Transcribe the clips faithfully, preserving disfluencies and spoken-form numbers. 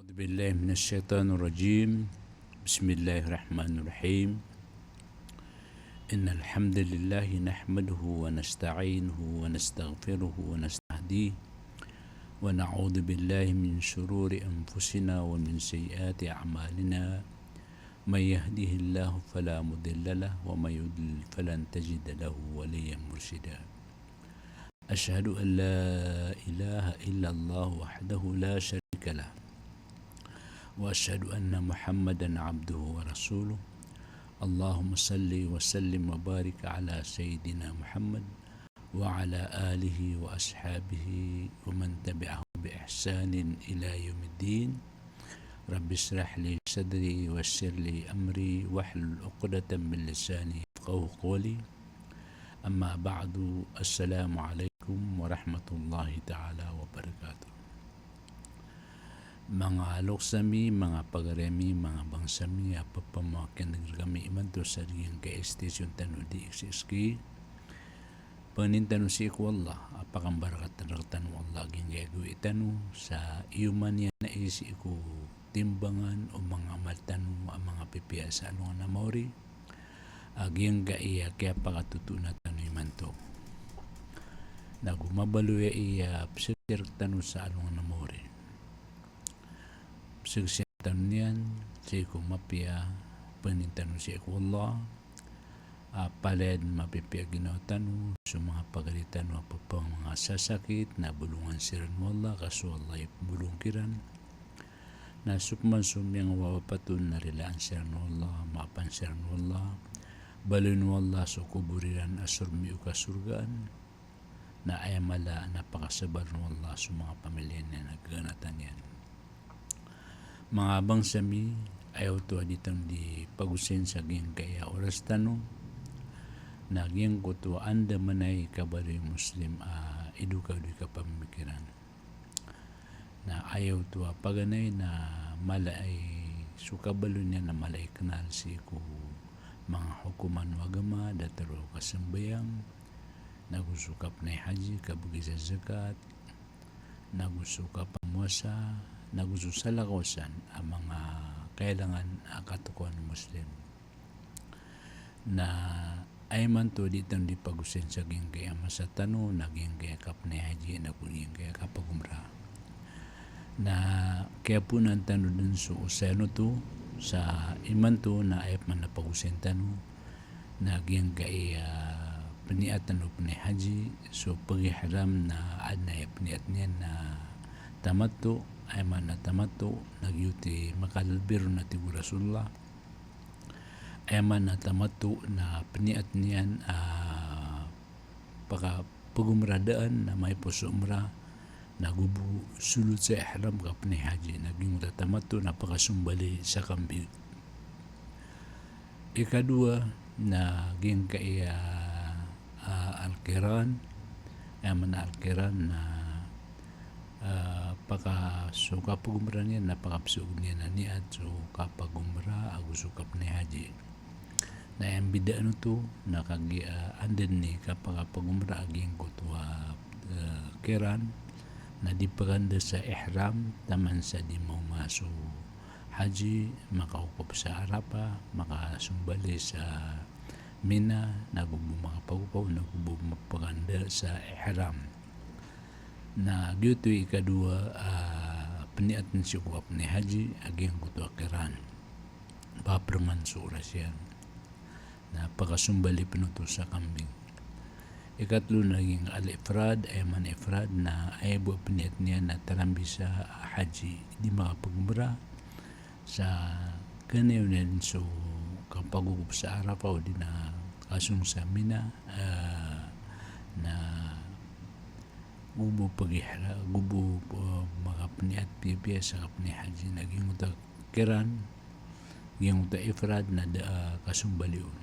أعوذ بالله من الشيطان الرجيم. بسم الله الرحمن الرحيم. إن الحمد لله نحمده ونستعينه ونستغفره ونستهديه، ونعوذ بالله من شرور أنفسنا ومن سيئات أعمالنا. من يهده الله فلا مضل له، ومن يضلل فلن تجد له وليا مرشدا. أشهد أن لا إله إلا الله وحده لا شريك له، وأشهد أن محمدا عبده ورسوله. اللهم صل وسلم وبارك على سيدنا محمد وعلى آله وأصحابه ومن تبعهم بإحسان إلى يوم الدين. رب اشرح لي صدري ويسر لي أمري واحلل عقدة من لساني يفقهوا قولي. أما بعد، السلام عليكم ورحمة الله تعالى وبركاته. Manga loks ami, manga pagari ami, manga bangsa ami, a pphamakin'g rkami imanto sa giyangkai a station tano di X S K. Pangnin tano sii ko Allah a pakambarakatan rktano o Allah giyangkai a gawii tano sa iyoman iyan ai sii ko timbangan o manga amal tano a manga pipiya sa alongan a maori, a giyangkai a kiyapakatotoona tano imanto. Nago mabaloy aya i pzagsi rktano sa alongan a maori. Pzagsian tano niyan sii ko mapiya, pangnin tano sii ko Allah a palaya dn mapipiya a ginawa tano so manga pagari tano a pphamakin'g sasakit na bolongan siran o Allah, ka so Allah i pmbolong kiran. Na so pman so miyangawawapat on na rilaan siran o Allah, maapan siran o Allah, baloyn o Allah so kobor iran a sormi o kasorgaan. Na aya mala na pakasabalan o Allah so manga pamilya niyan a gaganatan iyan. Manga bangsa ami, aya oto a di tano di pagosayn sa giyangkai a oras tano na giyangkoto a andamanaya i kabaloy a Muslim a idokado i kapamikiran. Na aya oto a paganay na mala i so kabaloy niyan na mala i knal sii ko manga hokoman o agama, datar o kasambayang, nago so kapnay haji, kabgay sa zakat, nago so kapmowasa, nago so salakaw san a manga kailangan a katokawan o Muslim. Na aya imanto di tano di pagosayn sa giyangkai a masa tano na giyangkai a kapnay haji nago giyangkai a kapagomra. Na kiyapoon tano dn so osayan oto sa imanto na aya pman a pagosayn tano na giyangkai a pniyat o pnay haji, so pagihram na adn a aya pniyat niyan na tamattu, aya maana tamattu na giyoto i makalbi ron a tig o Rasulullah. Aya maana tamattu na pniyat niyan a pakapagomra daan na maipos so omra, nago bo solot sa ihram ka pnay haji, na giyangkoto a tamattu na pakasombali sa kambing. Ikadowa na giyangkai a, a, al-qiran, aya maana al-qiran na, a, paka so kapagomra niyan na pakapsoog niyan a niyat so kapagomra ago so kapnay haji. Na aya mbidaan oto na kagiya, a, anda dn i kapakapagomra a giyangkoto a, a, qiran, na di paganda sa ihram taman sa di maoma so haji, makawokop sa Arafah, makasombali sa Mina, nago bo makapagopaw, nago bo mapaganda sa ihram. Na giyoto i ikadowa a pniyat sii ko kapnay haji a giyangkoto a qiran. Paprngan so oras iyan. Na pakasombali pn oto sa kambing. Ikatlo na giyangkai a al-ifrad, aya maana ifrad na aya bo a pniyat niyan na tarambisa a haji, di makapagomra sa kaniyan so kapagokop sa Arafah odi na kasong sa Mina, a, na go bo pagihra, go bo, a, makapniyat piyapiya sa kapnay haji na giyangkoto a qiran, giyangkoto a ifrad na da a kasombali on.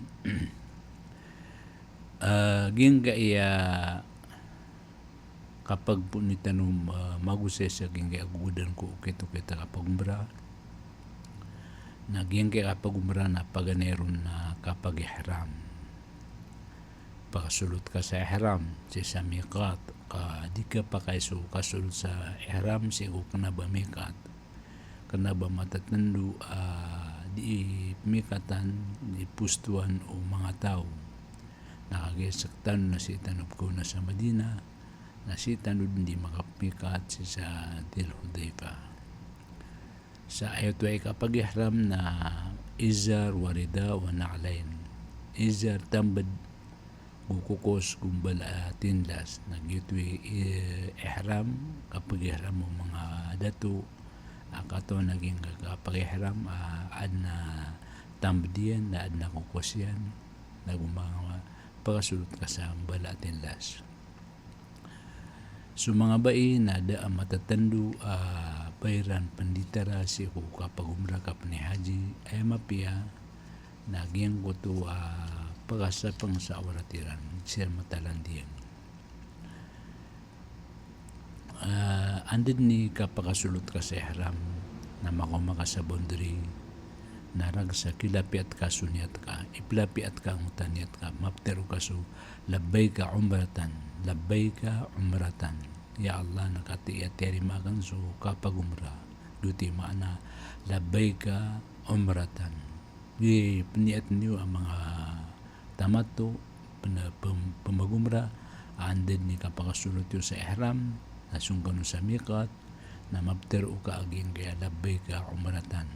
A, giyangkai a kapagpoon tano, a, magosay sa giyangkai a gogodan ko okit-okit a kapagomra. Na giyangkai a kapagomra na paganay ron na kapagihram. Pakasolot ka sa ihram, sii sa miqat, ka di kapakay so kasolot sa ihram sii ko kna ba miqat. Kena ba matatendo a di pemikatan, di postoan o manga taw. Na kagiya sekitano na sii tano pekaona sa Madinah, na sii tano den di makapemikat sii sa Dhil Hulaifah. Sa aya oto a kapag-ihram na izar wa rida wa na'lain. Izar, tambed, go kokos, go mbala a tinlas. Na giyoto i, i, ihram, kapag-ihram o manga dato, a katawan a giyangkai a kapag-ihram, a, aden a tambed iyan, na aden a kokos iyan, na go manga pakasolot ka sa mbala a tinlas. So manga bai na da a matatendo a ba iran penditara sii ko kapag-umrah, kapenihaji, aya mapiya na giyangkoto a pakasapeng sa awrat iran, siran matalandiyang. Ah, anda den i kapakasolot ka sa ihram, na makaoma ka sa boundary, na raga sa kilapiyat ka so niyat ka, ipilapiyat ka angkoto a niyat ka, mapetero ka so labbaika umratan, labbaika umratan. Ya Allah, na katii a tiyarima aken so kapag-umrah. Giyoto i maana labbaika umratan. Di peniyat niyo a manga tamattu, pena-, pem-, pemagumrah, anda den i kapakasolot iyo sa ihram, na song kano sa miqat, na mapetero ka a giyangkai a labbaika umratan.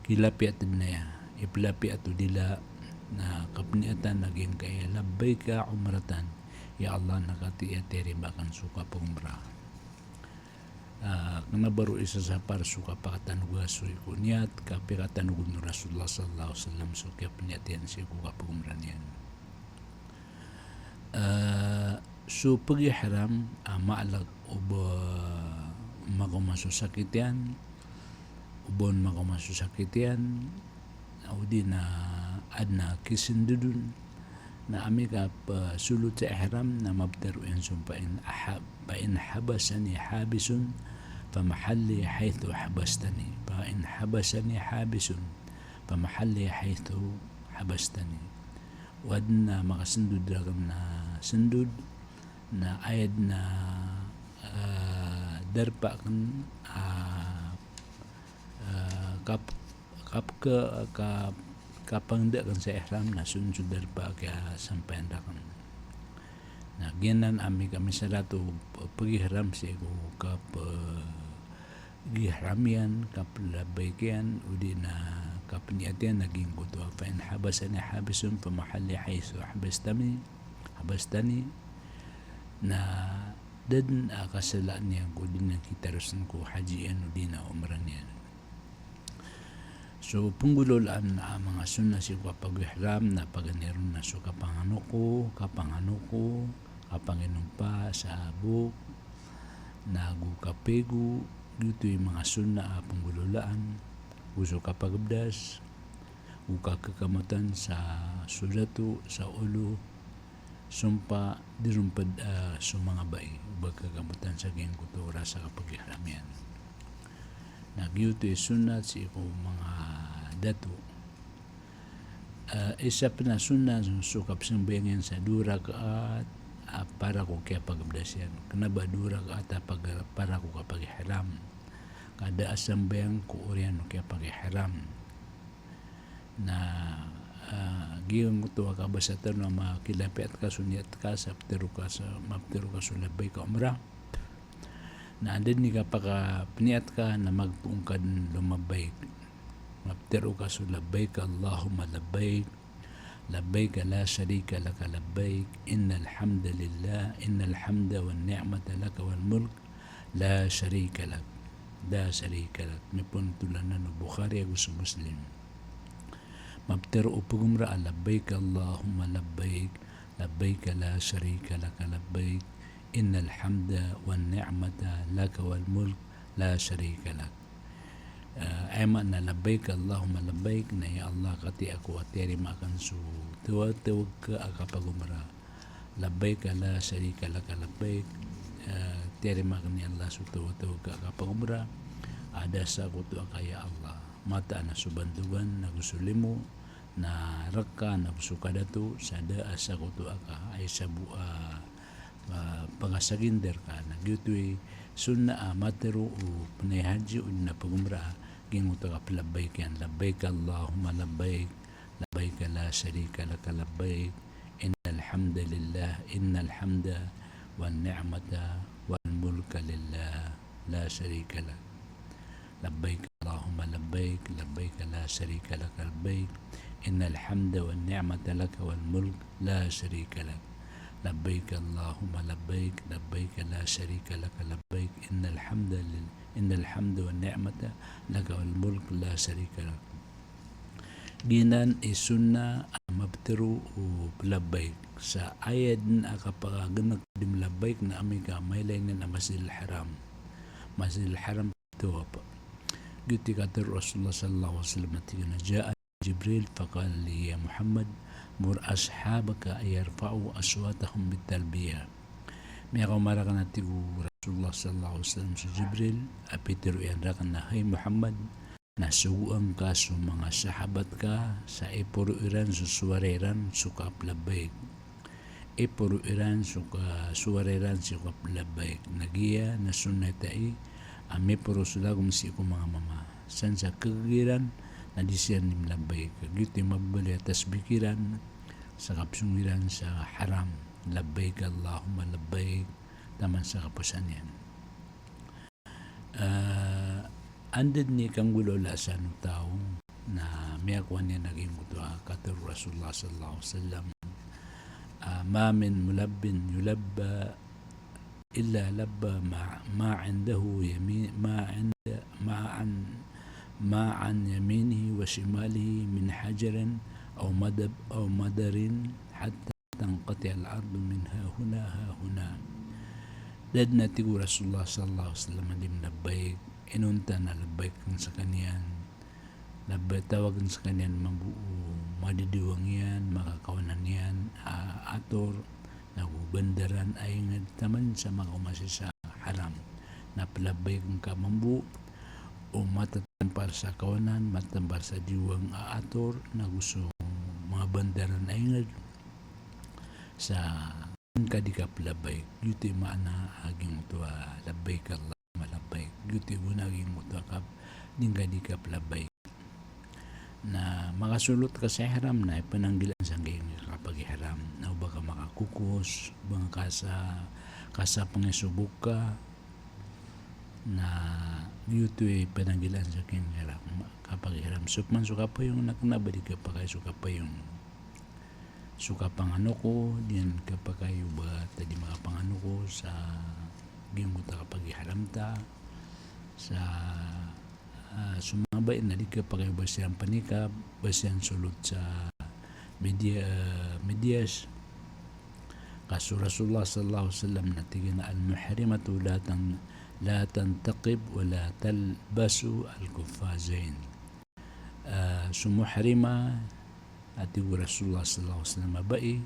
Kilapiyat den aya, ipilapiyat o dila, na kapeniyatan a giyangkai a labbaika umratan. Ya Allah, na katii a tiyarima aken so kapagumrah. Ah, kena ba roo isasapar so kapakatanoga sii ko niyat, kapakatanoga o Rasulullah sallallahu alaihi wasallam so kiyapeniyat iyan sii ko kapagumrah niyan. Ah, so pag-ihram, ah, maalek o ba makaoma so sakit iyan, o ba on makaoma so sakit iyan, odi na aden a kisendod on. Na amay ka pesolot sa ihram na mapetero iyan so fa in aha-, fa in habasani habisun fa mahalli haythu habastani. Fa in habasani habisun fa mahalli haythu habastani. O aden a makasendod raken a sendod, na aya den a, ah, darpa aken, ah, ah, kap-, kap-, ka-, ka-, kapangeda aken sa ihram na so, so darpa a kiyasampayan raken. Na giyanan amay ka misarat o p-, pag-ihram sii ko kap-, eh, ihram iyan, kapelabbaik iyan, odi na kapeniyat iyan a giyangkoto a fa in habasani habisun fa mahalli haythu habastani, habastani. Na da den a kasalaan iyan ko di niyan kitarosen ko haji iyan odi na umrah niyan. So penggololaan a manga sunnah sii ko kapag-ihram na paganay ron na so kapanganoko, kapanganoko, kapanginompa sa bok, na go kapaigo, giyoto i manga sunnah a penggololaan, go so kapagabdas, go kakekamotan sa so dato, sa olo, sompa di ron ped, ah, so manga bai, o ba kekamotan sa giyangkoto oras a kapag-ihram iyan. Na giyoto i sunnat sii ko manga dato. Ah, isa pen a sunnat so kapesambayang iyan sa dowa rakaat, ah, para ko kiyapagabdas iyan. Kena ba dowa rakaat a pag-, para ko kapag-ihram. Ka da a sambayang ko oriyan o kiyapag-ihram. Na, ah, giyangkoto a kabasa tano a makilapiyat ka so niyat ka sa petero ka sa, mapetero ka so labbaik umrah. Na anda den i kapakapeniyat ka na magpoon ka den lomabbaik. Mapetero ka so labbaik Allahumma labbaik, labbaik la sharika laka labbaik, innal hamda lillah, innal hamda wan ni'mata laka wal mulk, la sharika lak, la sharika lak. Mipoon tolanan o Bukhari ago so Muslim. Mapetero o pegomra a labbaik Allahumma labbaik, labbaik la sharika laka labbaik, innal hamda wan ni'mata laka wal mulk, la sharika lak. Ah, aya maana labbaik Allahumma labbaik na ya Allah, katii ako a tiyarima aken so tawatawag ka a kapagomra. Labbaik la sharika laka labbaik, eh, tiyarima aken ya Allah so tawatawag ka a kapagomra, a da a sakoto aka ya Allah. Mataan a so bantogan, na go so limo, na reka, na go so kadato, sa da a sakoto aka, aya sabo a ah, pagasa gindar ka, na giyoto i sunnah a matero o pnay haji o di na pagomra a giyangkoto a kaplabbaik iyan. Labbaik Allahumma labbaik, labbaik la sharika laka labbaik, innal hamda lillah, innal hamda wan ni'mata wal mulka lillah, la sharika lak. Labbaik Allahumma labbaik, labbaik la sharika laka labbaik, innal hamda wan ni'mata laka wal mulk, la sharika lak. Labbaik Allahumma labbaik, labbaik la sharika laka labbaik, innal hamda lil-, innal hamda wan ni'mata laka wal mulk, la sharika lak. Giyanan i sunnah a maptero o plabbaik. Sa aya dn a kapakagnk di mlabbaik na amay ka mailay niyan a Masjidil Haram. Masjidil Haram tawaf. Giyoto i katharo o Rasulullah sallallahu alaihi wasallam a tig iyan a, "Ja'a Jibril faqala li ya Muhammad, mur ashabaka an yarfa'u aswatahum bit-talbiyah." Miyakaoma rakn, a tig o Rasulullah sallallahu alaihi wasallam, so Jibril, a pitharo iyan rakn a, "Hay Muhammad, na sogoan ka so manga sahabat ka sa iporo iran so sowara iran so kaplabbaik." Iporo iran so ka-, sowara iran so kaplabbaik. Na giya na sunnah i a miporo so lagom sii ko manga mama. San sa kg iran na di siran di mlabbaik. Giyoto i mababaloy a tasbih iran sa kapsong iran sa haram. Labbaik Allahumma labbaik. Taman sa kaposan iyan. Ah, anda dn i kanggolawlaa san o taw na miyakowa niyan a giyangkoto a katharo o Rasulullah sallallahu alaihi wasallam. Ah, "Ma min mulabbin yulabba illa labba ma, ma indahu yami-, ma inda, ma an, ma an yaminihi wa shimalihi min hajarin aw madab-, aw madarin hatta tanqati'al ardu min hahuna hahuna." Da dn, a tig o Rasulullah sallallahu alaihi wasallam, a di mlabbaik inonta na labbaik skaniyan. Labbaik, tawag skaniyan mambo o madadiwang iyan, makakawanan iyan a ator, nago bandaran a ingd taman sa makaoma sii sa haram. Na plabbaik ngka mambo o matatampar sa kawanan, matatampar sa diwang a ator, nago so manga bandaran a ingd sa ngka di kaplabbaik. Giyoto i maana a giyangkoto a labbaik Allahumma labbaik. Giyoto i gona a giyangkoto a kap-, di ngka di kaplabbaik. Na makasolot ka sa ihram na ipananggilaan sangkai ngka kapag-ihram. Na oba ka makakokos, oba ngka sa, kasapngi so bok ka, na giyoto i pananggilaan sangkai ngka kapag-ihram. So pman so kapayong na kna ba di kapakay so kapayong. So kapanganoko, di niyan kapakay oba ta di makapanganoko sa giyangkoto a kapag-ihram ta. Sa, ah, so manga bai na di kapakay oba siran pnikab, ba siran solot sa midya-, ah, midyas. Ka so Rasulullah sallallahu alaihi wasallam na tig iyan a, "Al-muhrimatu la tan-, la tantaqib wa la talbasu al-quffazain." Ah, so muhrima, a tig o Rasulullah sallallahu alaihi wasallam, a bai,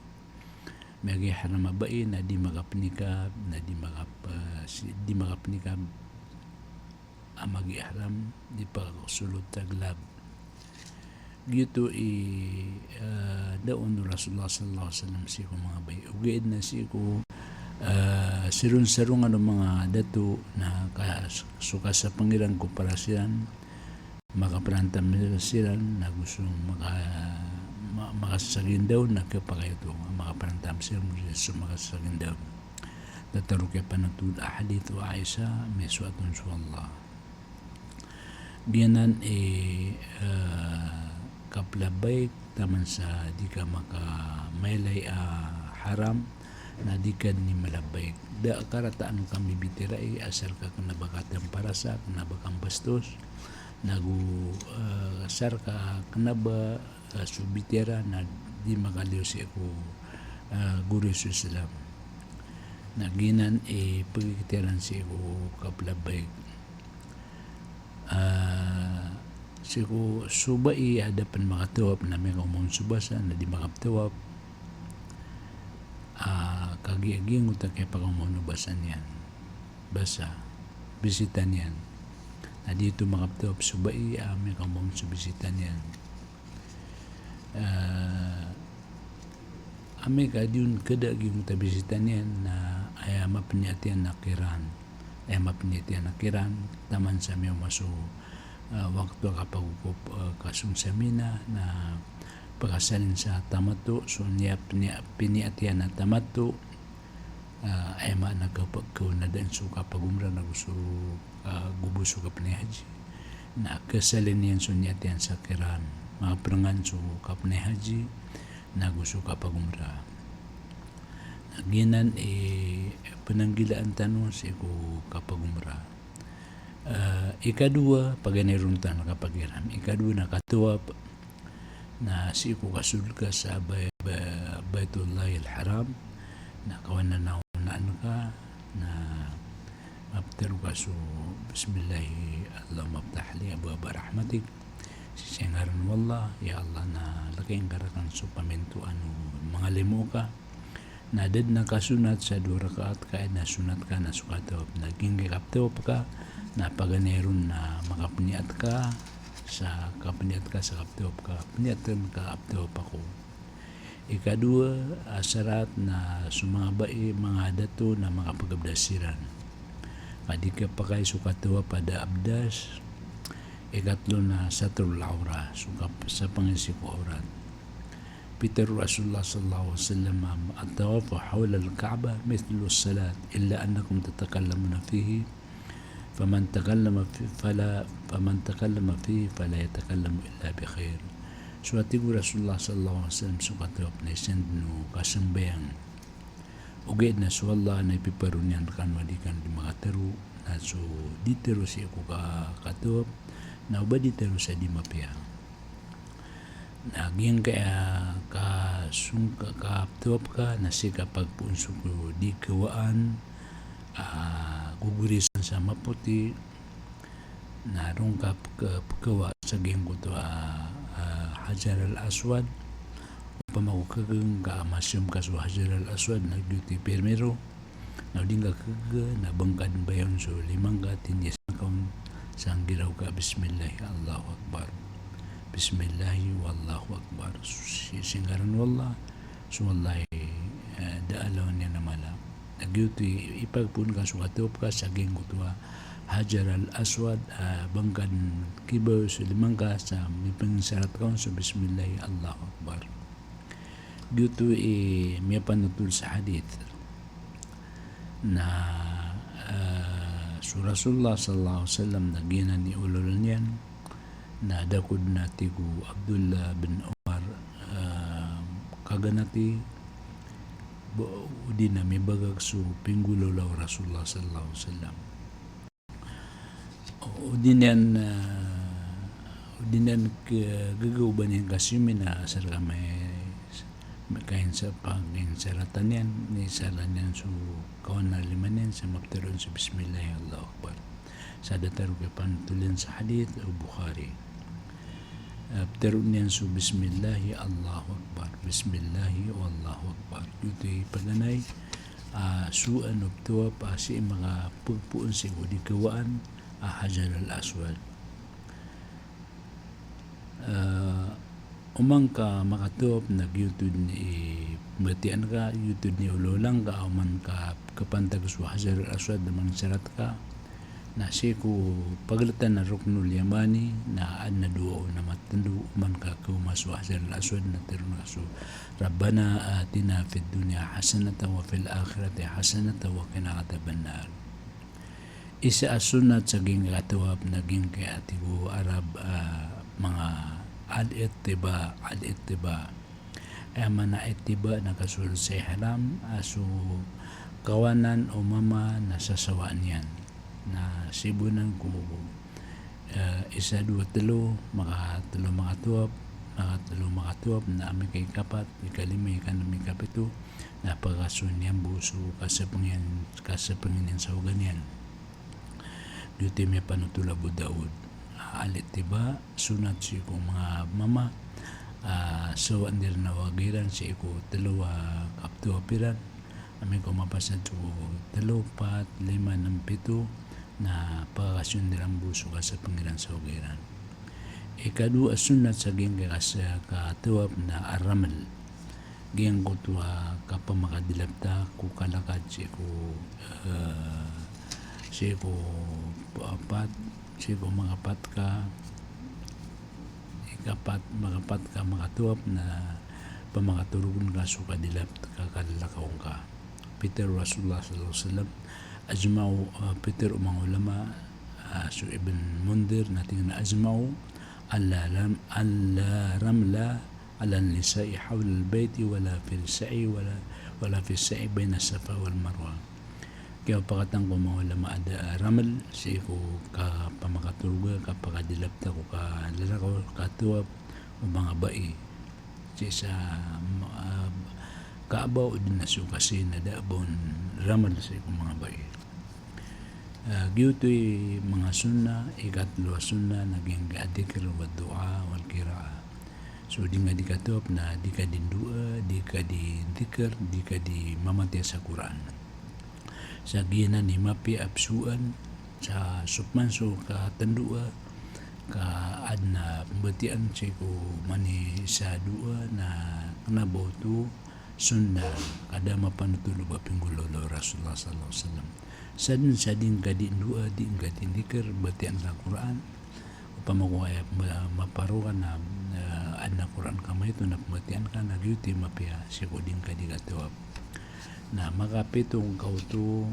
miyag-ihram a bai na di makapnikab, na di makap-, ah, si-, di makapnikab a mag-ihram, di pakasolot a glab. Giyoto i, ah, da on o Rasulullah sallallahu alaihi wasallam sii ko manga bai. Ogaid na sii ko, ah, siron-sarongan o manga dato na ka-, so kasapngi iran ko paras iran, makaparantam siran, nago so maka-, ma-, makasagindaw na kiyapakay oto, makaparantam siran, so makasagindaw. Tataro kiyapanotol a hadith o Aisha, miyasoat on so Allah. Giyanan i, eh, kaplabbaik, taman sa di ka makamailay a haram, na di ka dn i malabbaik. Da a karataan o kambibitiyarai, asar ka kna ba katamparas, kna ba kambastos, nago, eh, asar ka kna ba, eh, so bitiyara na di makaliyo sii ko, eh, gori so Islam. Na giyanan i pagikitiyaran sii ko kaplabbaik. Ah, sii ko so bai a da pn makatawaf na miyakaoma on so basa na di makaptawaf. Ah, kagiya giyangkoto a kiyapakaoma on o basa niyan. Basa, bisita niyan. Na di oto makaptawaf so bai a miyakaoma on so bisita niyan. Ah, amay ka di on keda giyangkoto a bisita niyan na aya mapniyat iyan na qiran. Aya mapniyat iyan na qiran, taman sa miyaoma so, ah, wakto a kapagokop, ah, kasong sa Mina, na pakasalin sa tamattu, so niya pniya-, piniyat iyan na tamattu, ah, aya maana ka pa-, kaonadaan so kapagomra na go so, ah, go bo so kapnay haji. Na kasalin iyan so niyat iyan sa qiran. Maprengan so kapnay haji, na go so kapagomra. Na giyanan i penanggilaan tano sii ko kapagomra. Ah, ikadowa, paganay ron tano kapagihram. Ikadowa na katawaf, na sii ko kasold ka sa Bay-, Bay-, Baytullahil Haram, na kawanan a onaan ka, na maptero ka so, "Bismillahi, Allahumma iftah li abwaba rahmatik." Sii sa ngaran o Allah, ya Allah, na lakayin ka raken so pamintoan o manga limo ka. Na da den a kasonat sa dowa rakaat ka, na sonat ka na so katawaf. Na giyangkai kaptawaf ka, na paganay ron na makapniyat ka sa, kapniyat ka sa kaptawaf ka, pniyat ron ka kaptawaf ako. Ikadowa a sarat na so manga bai, manga dato na makapagabdas siran. Ka di kapakay so katawaf a da a abdas. Ikatlo na satrul awrah, so kap-, sapangisi ko awrat. Pitharo o Rasulullah sallallahu alaihi wasallam, "At-tawafu hawlal Ka'bah mithlu as-salat, illa annakum tatakallamuna fihi, faman takallama fi-, fala, faman takallama fihi fala yatakallam illa bi khair." So, a tig o Rasulullah sallallahu alaihi wasallam, so katawaf na isa den o kasambayang. Ogaid na so Allah na ipiparo niyan rekano a di kano di makatero, na so di tero sii ko ka-, katawaf, na oba di tero sa di mapiya. Na giyangkai a kasong ka-, kaptawaf ka, na sii ka pagpoon sii ko di kawaan, ah, gogorisan sa mapoti, na ron ka pk-, pkawa sa giyangkoto a, ah, Hajar al-Aswad. Opama ko kegen ka masiyom ka so Hajar al-Aswad na giyoto i pirmiro. Na o di ngka kegen na bengka den bayawn so lima ngka, tiniyasan ka on sa nggiraw ka, "Bismillahi, Allahu Akbar. Bismillahi, wallahu Akbar." So, sii, sii ngaran o Allah, so Allah i, eh, da a lawan iyan a mala. Na giyoto i, ipagpoon ka so katawaf ka sa giyangkoto a Hajar al-Aswad, ah, bengka den kibaw so lima ngka sa mipengisarat ka on so Bismillahi, Allahu Akbar. Giyoto i miyapanotol sa hadith. Na, ah, so Rasulullah sallallahu alaihi wasallam na giyanan i ololan iyan, na da ko den a tig o Abdullah bin Umar, ah, kaganati, bo-, o di na mibagak so pinggolawla o Rasulullah sallallahu alaihi wasallam. O di niyan, ah, o di niyan ke-, gagaw ba niyan kasiyomi na asar ka may, may kainsa-, pangainsaratan iyan, na isala niyan so kawan a lima niyan sa maptero on so Bismillahi, Allahu Akbar. Sa datar o kiyapanotol iyan sa hadith o Bukhari. Ah, ptero niyan so Bismillahi, Allahu Akbar. Bismillahi, Allahu Akbar. Giyoto i paganay, ah, so ano ptawaf, ah, sii makapagpoon sii ko di kawaan a Hajar al-Aswad. Ah, oman ka makatawaf na giyoto den i mbatiyan ka, giyoto den i ololan ka, oman ka kapantag so Hajar al-Aswad na mangisarat ka. Na sii ko pagltan a Ruknul Yamani, na aden a dowa on a matndo, oman ka kaoma so Hajar al-Aswad na teroon ka so, "Rabbana atina fid dunya hasanatan wa fil akhirati hasanatan wa qina adhaban nar." Isa a sunnat sa giyangkai a tawaf na giyangkai a tig o Arab, ah, manga al-ittiba, al-ittiba. Aya maana ittiba na kasold sa ihram, ah, so kawanan o mama na sasawaan iyan. Na sii bo anan ko, eh, isa, dowa, telo, makatelo makatawaf, makatelo makatawaf, na amay ka ikapat, ikalima, ikanm, ikapito, na pakasold iyan bo so kasapeng iyan, kasapeng iyan sa oga niyan. Giyoto i miyapanotol o Abu Daud. Al-ittiba, sunnat sii ko manga mama, ah, sawaan iran a oga iran sii ko telo a kaptawaf iran. Amay ka mapasad so telo, pat, lima, nem, pito, na pakasold iran bo so kasapeng iran sa oga iran. Ikadowa a sunnat sa giyangkai a kas-, katawaf na ar-raml. Giyangkoto a kapamakadilapta ko kalakad sii ko, eh, sii ko apat, sii ko makapat ka, ikapat, makapat ka makatawaf na pamakatorogon ka so kadilapta ka kalalakaw ngka. Pitharo o Rasulullah sallallahu alaihi wasallam, ajma'u, eh, pitharo o manga ulama, ah, so Ibn Mundhir na tig iyan a ajma'u alla ram-, alla ramla ala nisa'i hawlal bayti wala fis sa'i wala, wala fis sa'i bayna Safa wal Marwa. Kiyapakatan ko manga ulama a da a raml sii ko kapamakatoroga, kapakadilapta ko kalalakaw, katawaf o manga bai sii sa, ah, Kaaba odi na so kasii na da a ba on raml sii ko manga bai. Ah, giyoto i manga sunnah, ikatlo a sunnah na giyangkai a dhikr wa du'a wal qira'ah. So di ngka di katawaf na di ka di ndoa, di ka di dhikr, di ka di mamatiya sa Qur'an. Sa giyanan i mapiya a psowan, sa so pman so katndoa, ka adn a pmbatiyaan sii ko mani sa doa na kna ba oto sunnah, ka da mapanotol o ba pinggolawla o Rasulullah sallallahu alaihi wasallam. Sadn sa di ngka di ndoa, di ngka di dhikr, batiyaan ka Qur'an, opama ko aya ma-, maparo ka na, eh, adn a Qur'an ka maito na pmbatiyaan ka, na giyoto i mapiya sii ko di ngka di katawaf. Na makapito ngka oto,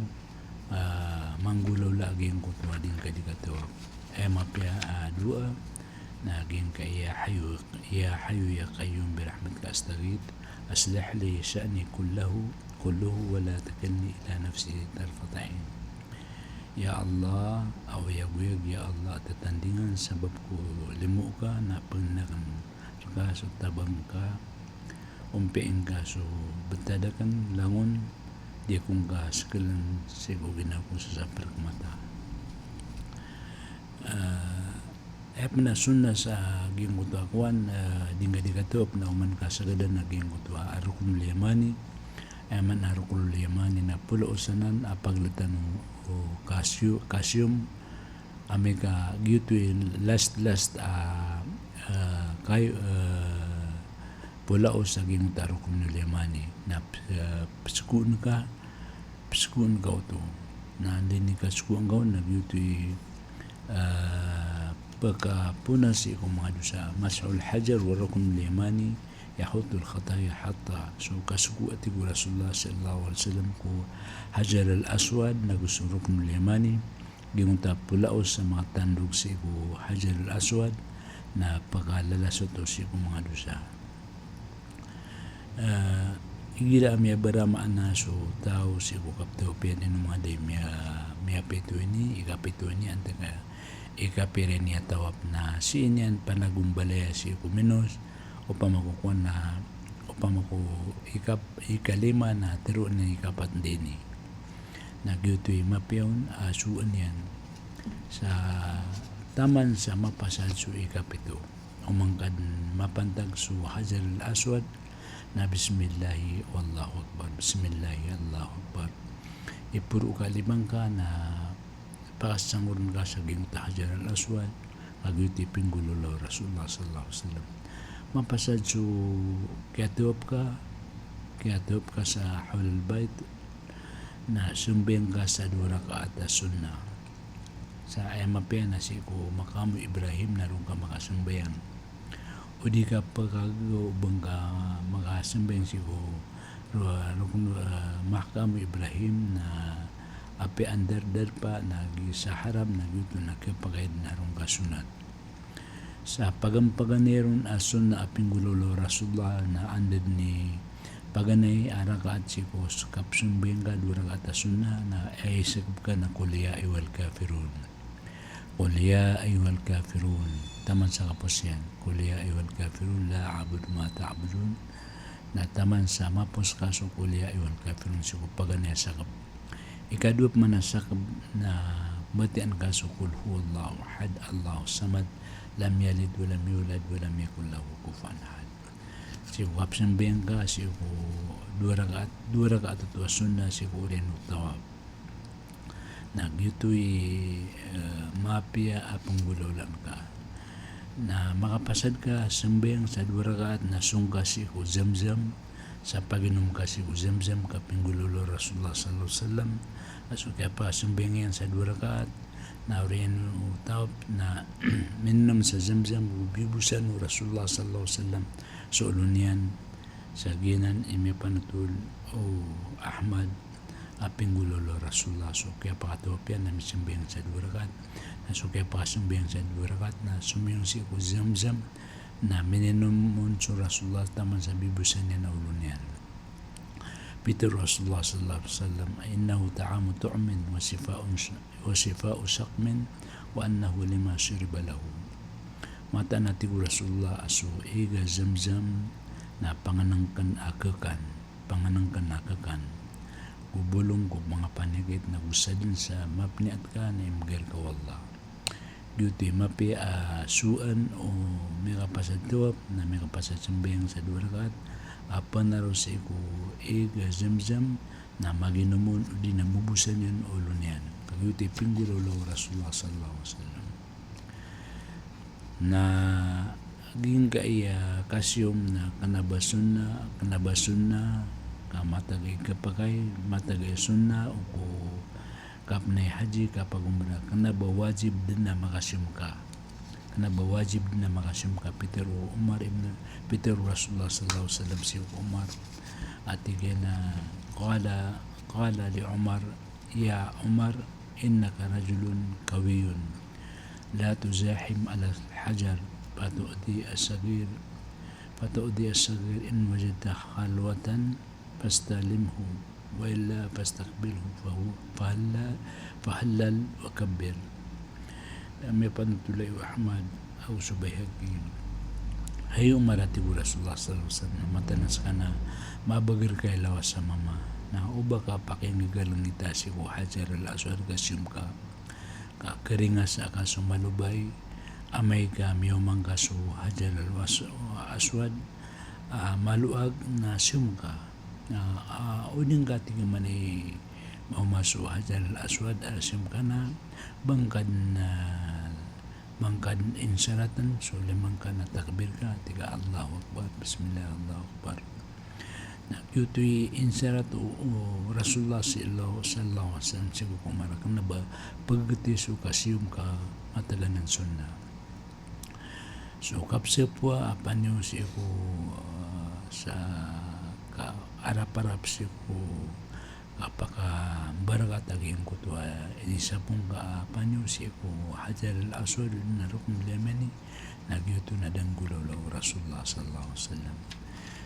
ah, manggolawla a giyangkoto a di ngka di katawaf. Aya mapiya a doa na giyangkai a ya Hayyu, ya Hayyu ya Qayyum bi rahmatika astaghith, aslih li sha'ni kullahu, kulluhu wa la takilni ila nafsi tarfata ain. Ya Allah, a oyagoyag, ya Allah a tatandingan, sabap ko limo ka na pangnin akn rka so tabang ka, ompiya ingka so btad akn langon di ako ngka skln sii ko ginawa ko sa saprak mata. Ah, aya pn a sunnah sa giyangkoto a kowan, ah, di ngka di katawaf na oman ka sagadan a giyangkoto a ruknul yamani. Aya maana a ruknul yamani na polo o sanan a pagltan o, o kasyo-, kasiyom, amay ka giyoto i last, last, ah, ah, kay, ah, polo o sa giyangkoto a ruknul yamani. Na, ah, pskoon ka, pskoon ka oto. Na anda i kaskoon ka on na giyoto i, ah, pkapona sii ko manga dosa. Mashul hajar wa ruknul yamani yahutul khataya hatta. So kaskoo a tig o Rasulullah sallallahu alaihi wasallam ko Hajar al Aswad nago so ruknul yamani, giyangkoto a polo o sa manga tandog sii ko Hajar al Aswad na pkalalas oto sii ko manga dosa. Ah, igira a miyabara maana so taw sii ko kaptawaf iyan, ino manga da i miya-, miyapito ini, ikapito ini, antaa ka ikapira ini a tawaf na sii niyan panagombalaya sii ko Minos, opama ko kowan na, opama ko ikap-, ikalima na tero ini ikapat dini. Na giyoto i mapiya on a sowaan iyan sa taman sa mapasad so ikapito. Oman ka dn mapantag so Hajar al Aswad na bismillahi wallahu akbar, bismillahi Allahu akbar. Iporo ka lima ngka na pakasanggoron ka sa giyangkoto a Hajar al Aswad, ka giyoto i pinggolawla o Rasulullah sallallahu alaihi wasallam. Mapasad so kiyatawaf ka, kiyatawaf ka sa hawlal bait, na sambayang ka sa dowa rakaat a sunnah. Sa aya mapiya na sii ko maqam o Ibrahim na roo ngka makasambayang. O di ka pkagaga o ba ngka makasambayang sii ko ro-, rukn, eh, maqam o Ibrahim na apiya andar darpa na giya sa haram na giyoto na kiyapakay dn a roo ngka sunnat. Sa paganay-paganay ron a sunnah a pinggolawla o Rasulullah na anda dn i paganay a rakaat sii ko kapsambayang ka dowa rakaat a sunnah na aya isakap ka na Qul ya ayyuhal kafirun. Qul ya ayyuhal kafirun. Taman sa kapos iyan. Qul ya ayyuhal kafirun la a'budu ma ta'budun. Na taman sa mapos ka so Qul ya ayyuhal kafirun sii ko paganay a sakap. Ikadowa pman a sakap na batiyaan ka so Qul huwallahu ahad, Allahus samad, lam yalid wa lam yulad wa lam yakul lahu kufuwan ahad. Sii ko kapsambayang ka sii ko dowa rakaat, dowa rakaat oto a sunnah sii ko oriyan o tawaf. Na giyoto i, eh, mapiya a pinggolawlaan ka. Na makapasad ka sambayang sa dowa rakaat na song ka sii ko Zamzam, sa paginom ka sii ko Zamzam ka pinggolawla o Rasulullah sallallahu alaihi wasallam, a so kiyapakasambayang iyan sa dowa rakaat, na oriyan o taw na mininom sa Zamzam ko biyobosan o Rasulullah sallallahu alaihi wasallam so olo niyan. Sa giyanan i mipanotol o Ahmad a pinggolawla o Rasulullah so kiyapakatawaf iyan na misambayang sa dowa rakaat. Na so kiyapakasambayang sa dowa rakaat na somiyong sii ko Zamzam, na mininom on so Rasulullah taman sa biyobosan iyan a olo niyan. Pitharo o Rasulullah sallallahu alaihi wasallam, "Innahu ta'amu tu'min wa shifa'un sh-, wa shifa'u saqmin, wa annahu lima shuriba lahu." Mataan a tig o Rasulullah a so ig a Zamzam na pangnngkn a kkan, pangnngkn a kkan ko bolong ko manga panikit, na go sadn sa mapniyat ka na imbgay rka o Allah. Giyoto i mapiya a sowaan o mikapasad tawaf na mikapasad sambayang sa dowa rakaat a pnaro sii ko ig a Zamzam na maginom on odi na mobosan iyan o olo niyan. Ka giyoto i pinggolawla o Rasulullah sallallahu alaihi wasallam. Na giyangkaya kasiyom na kna ba sunnah, kna ba sunnah, ka matag i kapakay, matag i sunnah, o ko kapnay haji, kapagomra, kna ba wajib dn a makasiyom ka. Kna ba wajib dn a makasiyom ka. Pitharo o Umar ibn, pitharo o Rasulullah sallallahu alaihi wasallam sii ko Umar. A tig iyan a, qala, qala li Umar, "Ya Umar, innaka rajulun qawiyyun. La tuzahim alal hajar, fatu'dhi as-saghir, fatu'dhi as-saghir, in wajadta khalwatan fastalimhu, wa illa fastaqbilhu, fahu-, fahalla-, fahallal wa kabbir." Mipanotol o Ahmad ago so Baihaqi. Hay Umar, a tig o Rasulullah sallallahu alaihi wasallam, mataan a skano mabagr ka i lawas a mama, na oba ka pakiinggalngita sii ko Hajar al-Aswad ka siyom ka, ka kringas aka so malobay, amay ka miyaoma ngka so Hajar al-As-, Aswad a maloag na siyom ka. Na, a, o di ngka, tig iyan, maoma so Hajar al-Aswad a siyom ka na ba ngka dn, a, ba ngka dn insaratn so lima ngka na takbir ka, tig ka Allahu Akbar, Bismillah, Allahu Akbar. Na giyoto i insarat o, o Rasulullah sallallahu, sallallahu alaihi wasallam sii ko Umar, kna ba pagti so kasiyom ka matag anan sunnah. So kapsapowa a paniyo sii ko, a, sa kaaraparap sii ko kapakambarakat a giyangkoto a inisapong ka a paniyo sii ko Hajar al-Aswad na Ruknul Yamani, na giyoto na da nggolawla o Rasulullah sallallahu alaihi wasallam.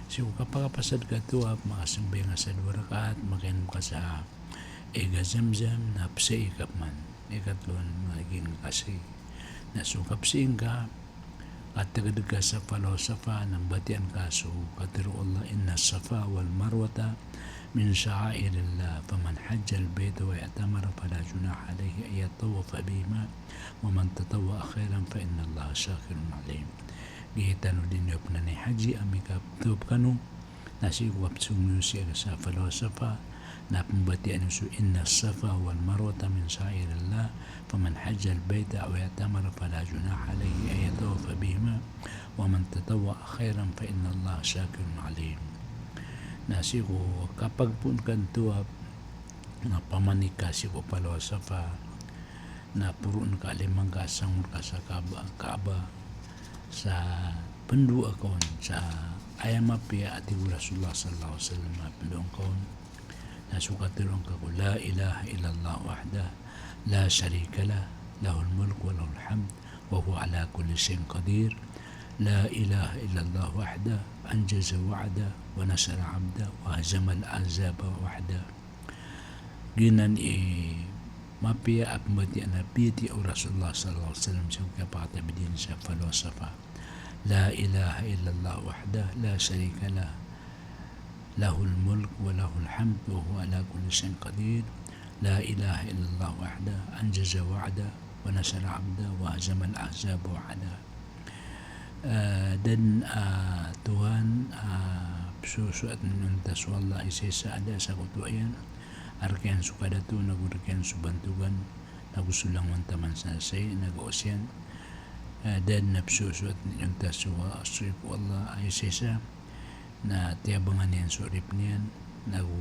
Sii ko kapakapasad ka tawaf, makasambayang ka sa dowa rakaat, makainom ka sa ig a Zamzam, na psai ka pman. Ikatlo na giyangkasi. Na so kapsai ngka, katgd ka sa palaw a Safa, na mbatiyaan ka so katharo o Allah, "Inna as-Safa wal Marwata min sha'airillah, faman hajjal bayta aw i'tamara fala junaha alayhi an yatawafa bihima, wa man tatawwa'a khairan fa inna Allaha shakirun alim." Giya tano dn i opama na haji, amay ka tawaf kano, na sii ko kapsong iyo sii sa palaw a Safa, na pmbatiyaan iyo so, "Inna as-Safa wal Marwata min sha'airillah, faman hajjal bayta aw i'tamara fala junaha alayhi an yatawafa bihima, wa man tatawwa'a khairan fa inna Allaha shakirun alim." Na sii ko kapagpoon ka tawaf, na pamanik ka sii ko palaw a Safa, na poroon ka a lima ngka, sangor ka sa Kaaba, Kaaba, sa pndoa ka on sa aya mapiya a tig o Rasulullah sallallahu alaihi wasallam a pndoa ngka on. Na so katharo ngka ko, "La ilaha illallah wahdah, la sharika lah, lahul mulku wa lahul hamd, wa huwa ala kulli shay'in qadir. La ilaha illallah wahdah, anjaza wa'dah, wa nasara 'abdah, wa hazamal ahzaba wahdah." Giyanan i mapiya a pmbatiyaan a piyatiya o Rasulullah sallallahu alaihi wasallam sii ko kiyapakatabid iyan sa palaw a Safa. "La ilaha illallah wahdah, la sharika lah, lahul mulk wa lahul hamd, wa huwa ala kulli shay'in qadir. La ilaha illallah wahdah, anjaza wa'dah, wa nasara 'abdah, wa hazamal ahzaba wahdah." Eh, da dn a Tuhan a psosoat niyo on ta so Allah a isaisa a da a sakotoa iyan, a rk iyan so kadato, nago rk iyan so bantogan, nago so langon taman sa sai, nago osian. Eh, da dn a psosoat niyo on ta so, so ko Allah a isaisa. na tiyabangan iyan so oripn iyan, nago,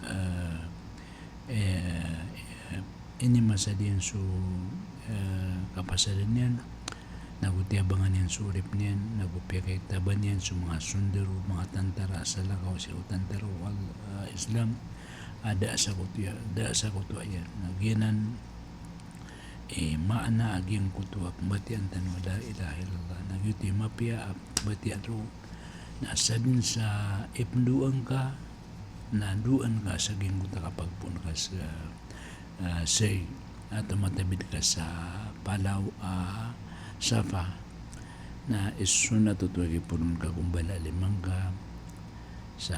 eh, eh, eh, inimasad iyan so, eh, kapasadan iyan, nago tiyabangan iyan so oripn iyan, nago piyakaitaban iyan so manga sondaro, manga tantara a salakaw sii ko tantara o Al-, eh, Islam, a da a sakoto iyan, da a sakoto iyan. Na giyanan i maana a giyangkoto a pmbatiyaan tano a la ilaha illallah. Na giyoto i mapiya a pmbatiyaan roo. Na sadn sa ipndoa ngka, na doa ngka sa giyangkoto a kapagpoon ka sa, ah, sa'y, a tomatabid ka sa palaw a Safa. Na isonat oto a giporon ka ko mbala a lima ngka sa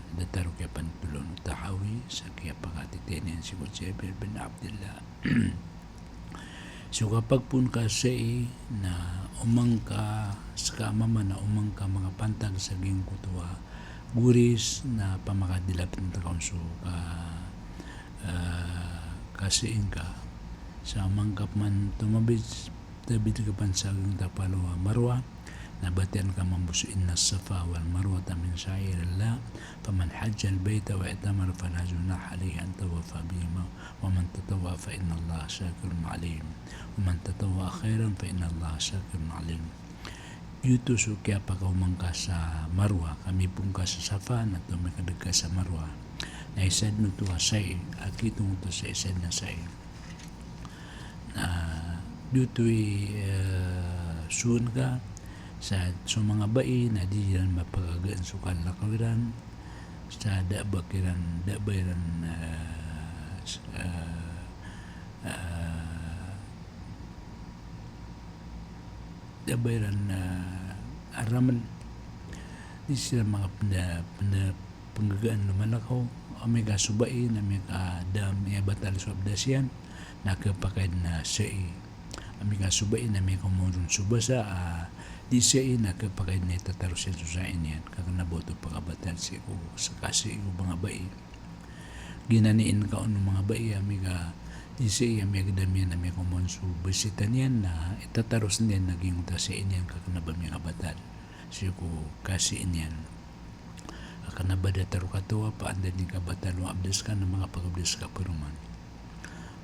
datar o kiyapantolon o tahawi, sa kiyapakatitiyaan iyan sii ko Jabir bin Abdillah. So kapagpoon ka sa'y na oman ka, ska a mama na oman ka makapantag sa giyangkoto a goris na pamakadilapn ta ka on so ka, eh, ka sa'y ngka. Sa oman ka pman tomabid, tabid ka pman sa giyangkoto a palaw a Marwa, na batiyaan ka mambo so inna as-Safa wal Marwata min sha'airillah, faman hajjal bayta aw i'tamara fala junaha alayhi an tawafa bihima, wa man tatawwa'a fa innallaha shakirun alim, wa man tatawwa'a khairan fa innallaha shakirun alim. Giyoto so kiyapakaoma ngka sa Marwa, ka mipoon ka sa Safa, na tomikadg ka sa Marwa. Na isa dn oto a sa'y, a kitong oto sa isa dn a sa'y. Na giyoto i, eh, soon ka, sa so manga bai na di iran mapagagaan so kalakaw iran, sa da a ba kiran, da a ba iran, eh, s-, eh, eh, da a ba iran, eh, aramn. Di siran manga pnda, pnda, pnggagaan o malakaw. Amay ka so bai na miyaka da a miyabatal so abdas iyan, na khapakay dn a sa'y. Amay ka so bai na miyakaoma ron so basa a di sa'y, na khapakay dn a itataros iyan so sa'y niyan. Ka kna ba oto pakabatal sii ko, sa ka sa'y ko manga bai. Giyanan i inkaon o manga bai a miyaka, di sa'y a miyagdam iyan a miyakaoma on so basitan iyan na itataros niyan a giyangkoto a sa'y niyan ka kna ba miyakabatal sii ko ka sa'y niyan. A kna ba datar o katawaf, anda dn i kabatal o abdas ka na makapagabdas ka paroman.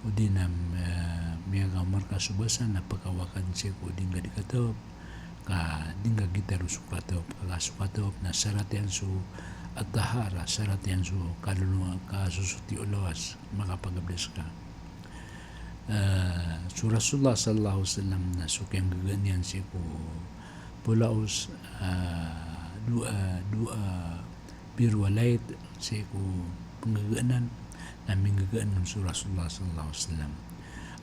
O di na, eh, miyakaoma rka so basa na pkawakn sii ko di ngka di katawaf. Ka di ngka gitaros o katawaf, ka so katawaf na sarat iyan so at-tahara, sarat iyan so kalolongan, kasosoti o lawas, makapagabdas ka. Eh, so Rasulullah sallallahu alaihi wasallam na so kiyanggagaan iyan sii ko polaos, eh, doa, doa, birru walid, sii ko pnggagaanan, na minggagaan on so Rasulullah sallallahu alaihi wasallam.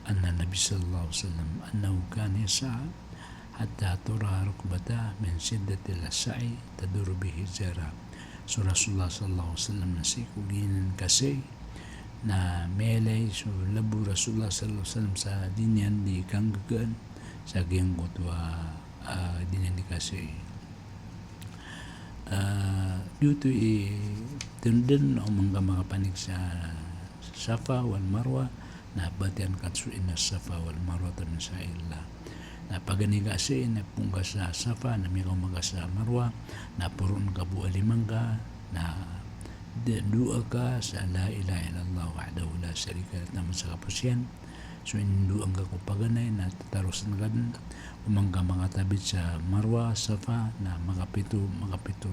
Anna Nabi sallallahu alaihi wasallam, annahu kana yas'a hatta tura rukbatah min shiddatil sa'i taduru bihi zahra. So Rasulullah sallallahu alaihi wasallam na sii ko giyanan ka sa'y, na miyailay so lbo o Rasulullah sallallahu alaihi wasallam sa di niyan di kanggagaan sa giyangkoto a, ah, di niyan di ka sa'y. Ah, giyoto i tindn o manga makapanik sa Safa wal Marwa, na batiya ngka so inna Safa wal Marwata min sha'airillah. Na paganay ka sa'y na poon ka sa Safa, na miyakaoma ka sa Marwa, na poroon ka bo a lima ngka, na d-, doa ka sa la ilaha illallah wahdahu la sharika lah, taman sa kapos iyan. So indoa ngka ko paganay na tataros ngka dn, o manga makatabid sa Marwa, Safa, na makapito, makapito.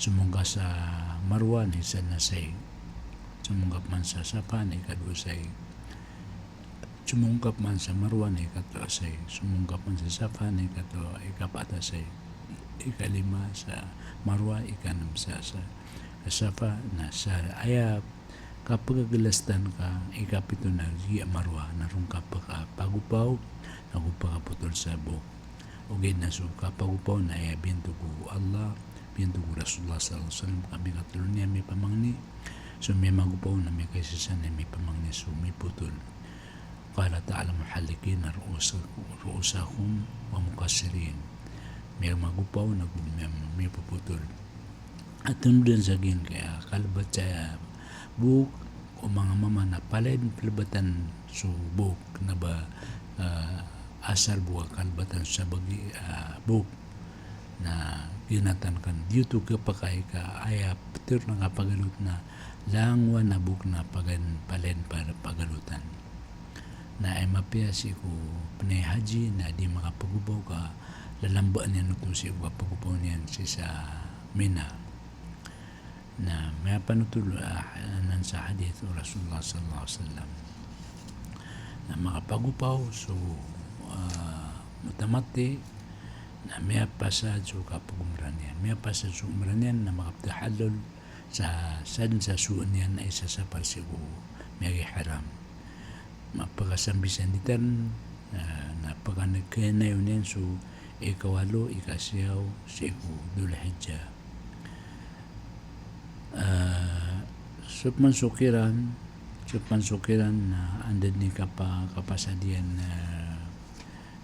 Somong ka sa Marwa na isa na sa'y. Somong ka pman sa Safa na ikadowa sa'y. Somong ka pman sa Marwa na ikatlo a sa'y. Somong ka pman sa Safa na ikatlo, ikapat a sa'y. Ikalima sa Marwa, ikanm sa, sa Safa, na sa aya kapagaglastan ka, ikapito na giya Marwa, na ron ka pakapagopaw, na go pakapotol sa bok. Ogaid na so kapagopaw na aya biyantog o Allah, biyantog o Rasulullah sallallahu alaihi wasallam, ka miyakatlo niyan mipamangni, so miyamagopaw na miyakaisa niyan mipamangni so mipotol. Qala ta'ala muhalliqina ru'usakum, ru'usakum wa muqassirin. Miyamagopaw na go miyam-, miyapopotol. A tindn sa giyangkaya kalbat sa bok, o manga mama na palaya dn plbatan so bok, kna ba, ah, asal bo a kalbatan sa bagi, ah, bok. Na giyanan ka giyoto kapakay ka aya ptharoon a kapagalot na langowan a bo kna pagan palen pa-, pagalotan. Na aya mapiya sii ko pnay haji na di makapagopaw ka lalambaan iyan oto sii ko kapagopaw niyan sii sa Mina. Na miyapanothol, ah, anan sa hadith o Rasulullah sallallahu alaihi wasallam. Na makapagopaw so, ah, mutamatti, na miyapasad so kapagumrah niyan. Miyapasad so umrah niyan na makaptahallul sa, sa dn sa sowa niyan a isasapar sii ko miyag-ihram. Mapakasambisan di tano, ah, na pakanagkanayon iyan so ikawalo, ikasiyaw sii ko Dhul Hijjah. Ah, so pman so qiran, so pman so qiran na anda dn i kapa-, kapasad iyan, ah,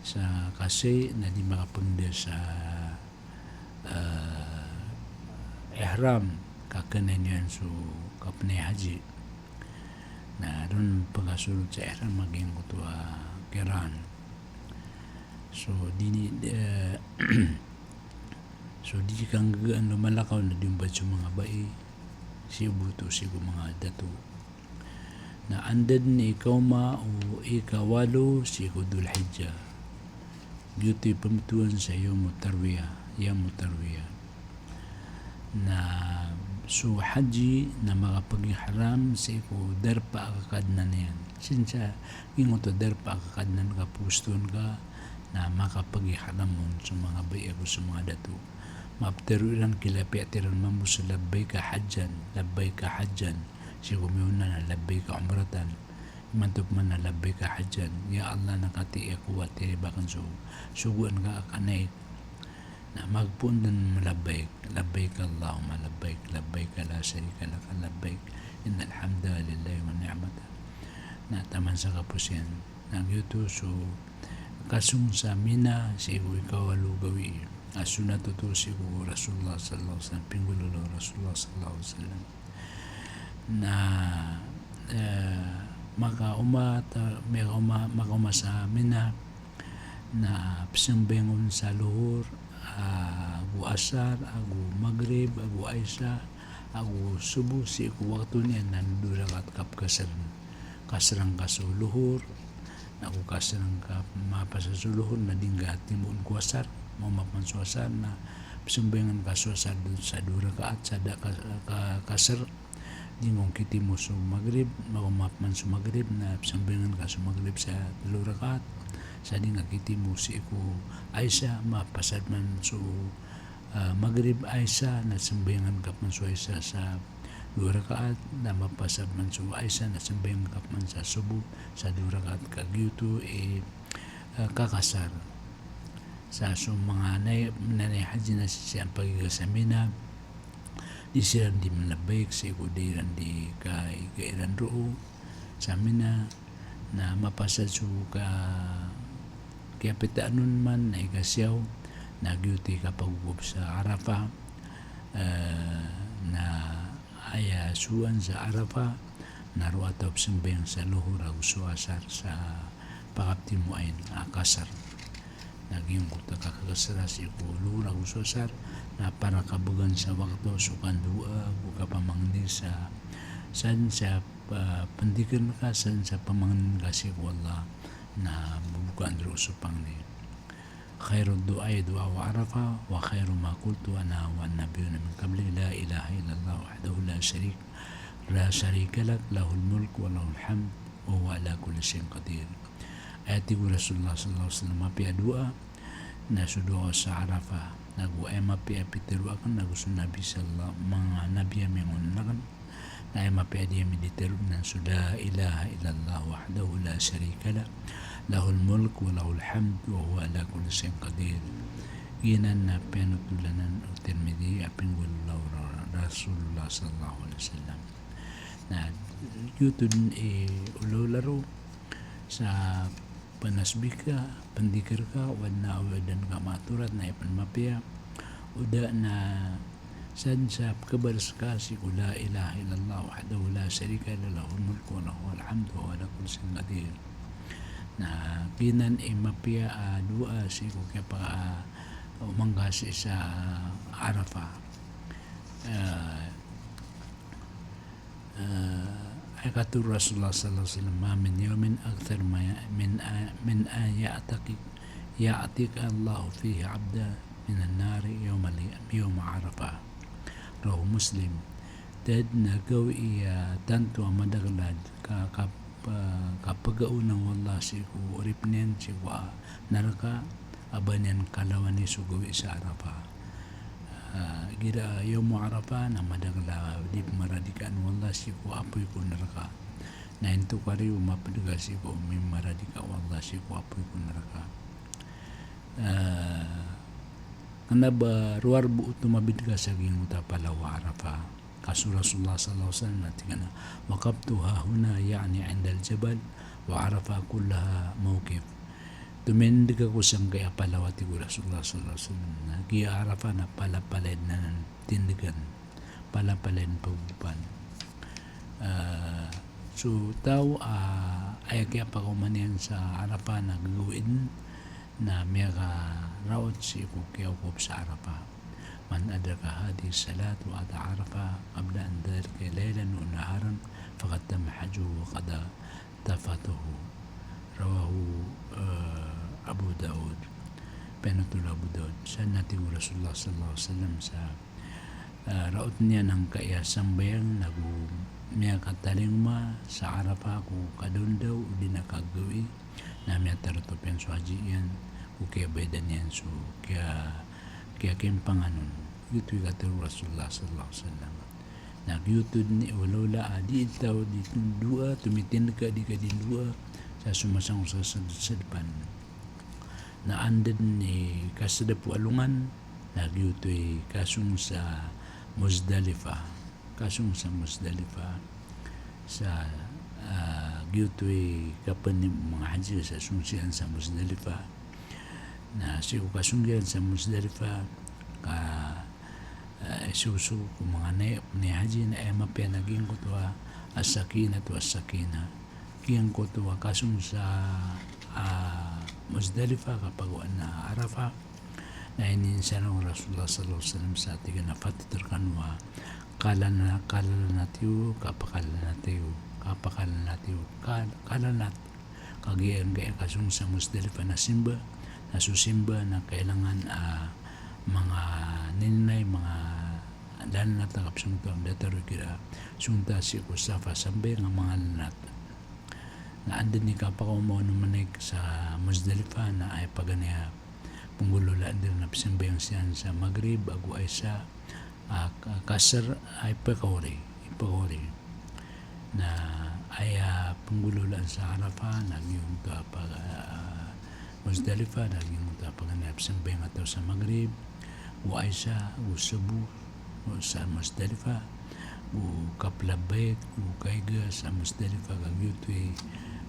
sa kasi na di makapangda sa ah, ihram, kaknaan iyan so kapnay haji. Na ron pkasold sa ihram a giyangkoto a qiran. So di ni, eh, so di kanggagaan o malakaw na di omba so manga bai, sii bo oto sii ko manga dato. Na anda dn i ikaoma o ikawalo sii ko Dhul Hijjah. Giyoto i pmbtowan sa Yawmut Tarwiyah, Yawmut Tarwiyah. Na so haji na makapag-ihram sii ko darpa a kakadnan iyan. Sii sa giyangkoto a darpa a kakadnan ka phostoon ka na makapag-ihram on so manga bai ago so manga dato. Maptharo iran, kilapiya iran mambo sa labbaika hajjan, labbaika hajjan. Sii ko miyaona na labbaika umratan. Imanto pman na labbaika hajjan. Ya Allah, na katii ako a tiyaribaa akn so sogoan ka a kanaik. Na magpoon dn malabbaik. Labbaik Allahumma labbaik, labbaik la sharika laka labbaik, innal hamda lillahi wan ni'mata. Na taman sa kapos iyan. Na giyoto so kasong sa Mina sii ko ikawalo gawii. A sunnat oto sii ko Rasulullah sallallahu alaihi wasallam, pinggolalan o Rasulullah sallallahu alaihi wasallam. Na, eh, makaoma ta-, makaoma, makaoma sa Mina, na pzambayang on sa lohor, ah, ago asar, ago magrib, ago isa, ago sobo sii ko wakto niyan na dowa rakaat ka pkasr. Kasrang ka so lohor, na go kasrang ka mapasad so lohor na di ngka timoon ko asar, maoma pman so asar na pzambayangan ka so asar dn sa dowa rakaat, sa da ka, ka, kasr, di ngka on kitimo so magrib, maoma pman so magrib na pzambayangan ka so magrib sa tlo rakaat, sa di ngka kitimo sii ko isa, mapasad man so ah, magrib, isa, na sambayangan ka pman so isa sa dowa rakaat, na mapasad man so isa, na sambayangan ka pman sa sobo sa dowa rakaat, ka giyoto i, ah, kakasar. Sa so manga nanay, nanay haji na sii sa pagiga sa Mina, di siran di malabbaik, sii ko di iran di kaiga iran roo sa Mina, na mapasad so ka, kiyapitaan on man na ikasiyaw, na giyoto i kapagogop sa Arafah, eh, na aya sowaan sa Arafah, na roo a taw pzambayang sa lohor ago so asar sa pakaptimoain a kasar. Na giyangkoto a kakasra sii ko lohor ago so asar, na para kabagan sa wakto so kandoa, ago kapamangni sa, san sa pa-, pndikir ngka, san sa pamangnin ka sii ko Allah, na bobokaan roo so pangni. Khairud du'ai du'au Arafah, wa khairu ma qultu ana wan nabiyyuna min qabli, la ilaha illallah wahdahu la sharik, la sharika lah, lahul mulku wa lahul hamd, wa huwa ala kulli shay'in qadir. Aya tig o Rasulullah sallallahu alaihi wasallam, mapiya a doa, na so doa sa Arafah, nago aya mapiya a pitharo akn, nago so Nabi sallallahu, manga Nabi a miyangonan akn, na aya mapiya a di ami di tharoon na so la ilaha illallah wahdahu la sharika lah, lahul mulku wa lahul hamd wa huwa ala kulli shay'in qadir. Giyanan na piyanothol anan o Tirmidhi a pinggolawla o Rasulullah sallallahu alaihi wasallam. Na giyoto dn i olaola roo sa pnasbih ka, pndikir ka, o adn a awidan ka maatorat na aya pn mapiya. O da na san sa pkhabar ska sii ko la ilaha illallah wahdahu la sharika lah, lahul mulku wa lahul hamdu wa huwa ala kulli shay'in qadir. Na giyanan i mapiya a doa sii ko kiyapa-, a, o mangkasi sa Arafah. Eh, eh, aya katharo o Rasulullah sallallahu alaihi wasallam, "Ma min yawmin akthar ma ya-, min a-, min an ya'taqi-, ya'tiqa Allahu fihi abdan minan nari yawma li-, yawma Arafah." Rawahu Muslim. Tig iyan a gawii a tanto a madakel a ka-, ka-, pa-, kapagaona o Allah sii ko oripn iyan sii ko, ah, naraka, a ba niyan kalawani so gawii sa Arafah. Ah, igira Yawmu Arafah na madakel a di pmaradikaan o Allah sii ko apoy ko naraka. Na intokario mapd ka sii ko mimaradika o Allah sii ko apoy ko naraka. Ah, kna ba rowar bo oto mabid ka sa giyangkoto a palaw a Arafah. Ka so Rasulullah sallallahu alaihi wasallam na tig iyan a, "Waqaftu hahuna," ya'ni indal jabal, "wa Arafah kullaha mawqif." Tomindg ako sangkai a palaw, a tig o Rasulullah sallallahu alaihi wasallam, na giya Arafah na palapalaya dn anan tindgan, palapalaya dn pagopan. Ah, so taw a aya kiyapakaoma niyan sa Arafah na gagawii dn na miyakaraot sii ko kiyawukuf sa Arafah. "Man adraka hadhihi salat wa ata Arafah qabla an tadkhula laylan aw naharan faqad tamma hajjuhu wa qad tafatahu." Rawahu, eh, Abu Daud. Piyanothol o Abu Daud. Sa na tig o Rasulullah sallallahu alaihi wasallam sa, eh, raot niyan angkaya sambayang nago miyakatalingoma sa Arafah ko kadaondaw odi na kagawii, na miyatarotop iyan so haji iyan ko kiyabayadan iyan so kiya-, kiyakimpang anon. Giyoto i katharo o Rasulullah sallallahu alaihi wasallam. Na giyoto dn i olaola a di taw di doa, tomitindg ka di ka di doa sa somasang sa sed-, sedpan. Na anda dn i kasedap o alongan, na giyoto i kasong sa Muzdalifah. Kasong sa Muzdalifah. Sa, ah, giyoto i kapn o manga haji sa song siran sa Muzdalifah. Na sii ko kasong iran sa Muzdalifah, ka, ah, isogo ko manga nai-, naihaji na aya mapiya na giyangkoto a as-sakinah, to as-sakinah. Giyangkoto a kasong sa, ah, Muzdalifah, kapagowaan a Arafah. Na inisar o Rasulullah sallallahu alaihi wasallam sa tig iyan a, "Fatit rkanu," a kalana-, kalanat iyo, kapakalanat iyo, kapakalanat iyo, kal-, kalanat. Kagiya angkaya kasong sa Muzdalifah na simba, na so simba na kailangan, ah, manga ninay, manga lalanat a kapsong to a datar o kira, song ta sii ko Safa sambayang a manga lalanat. Na anda dn i kapakaoma o manaik sa Muzdalifah na aya paganay a penggolawlaan iran na pzambayang siran sa Maghrib ago Isha, ah, ka-, kasr, ah, ipakaori, ipakaori. Na aya penggolawlaan sa Arafah na giyangkoto a pa-, ah, Muzdalifah na giyangkoto a paganay a pzambayang a taw sa Maghrib, go Isha, go Subuh, sa Muzdalifah, go kaplabbaik, go kaiga sa Muzdalifah, ka giyoto i,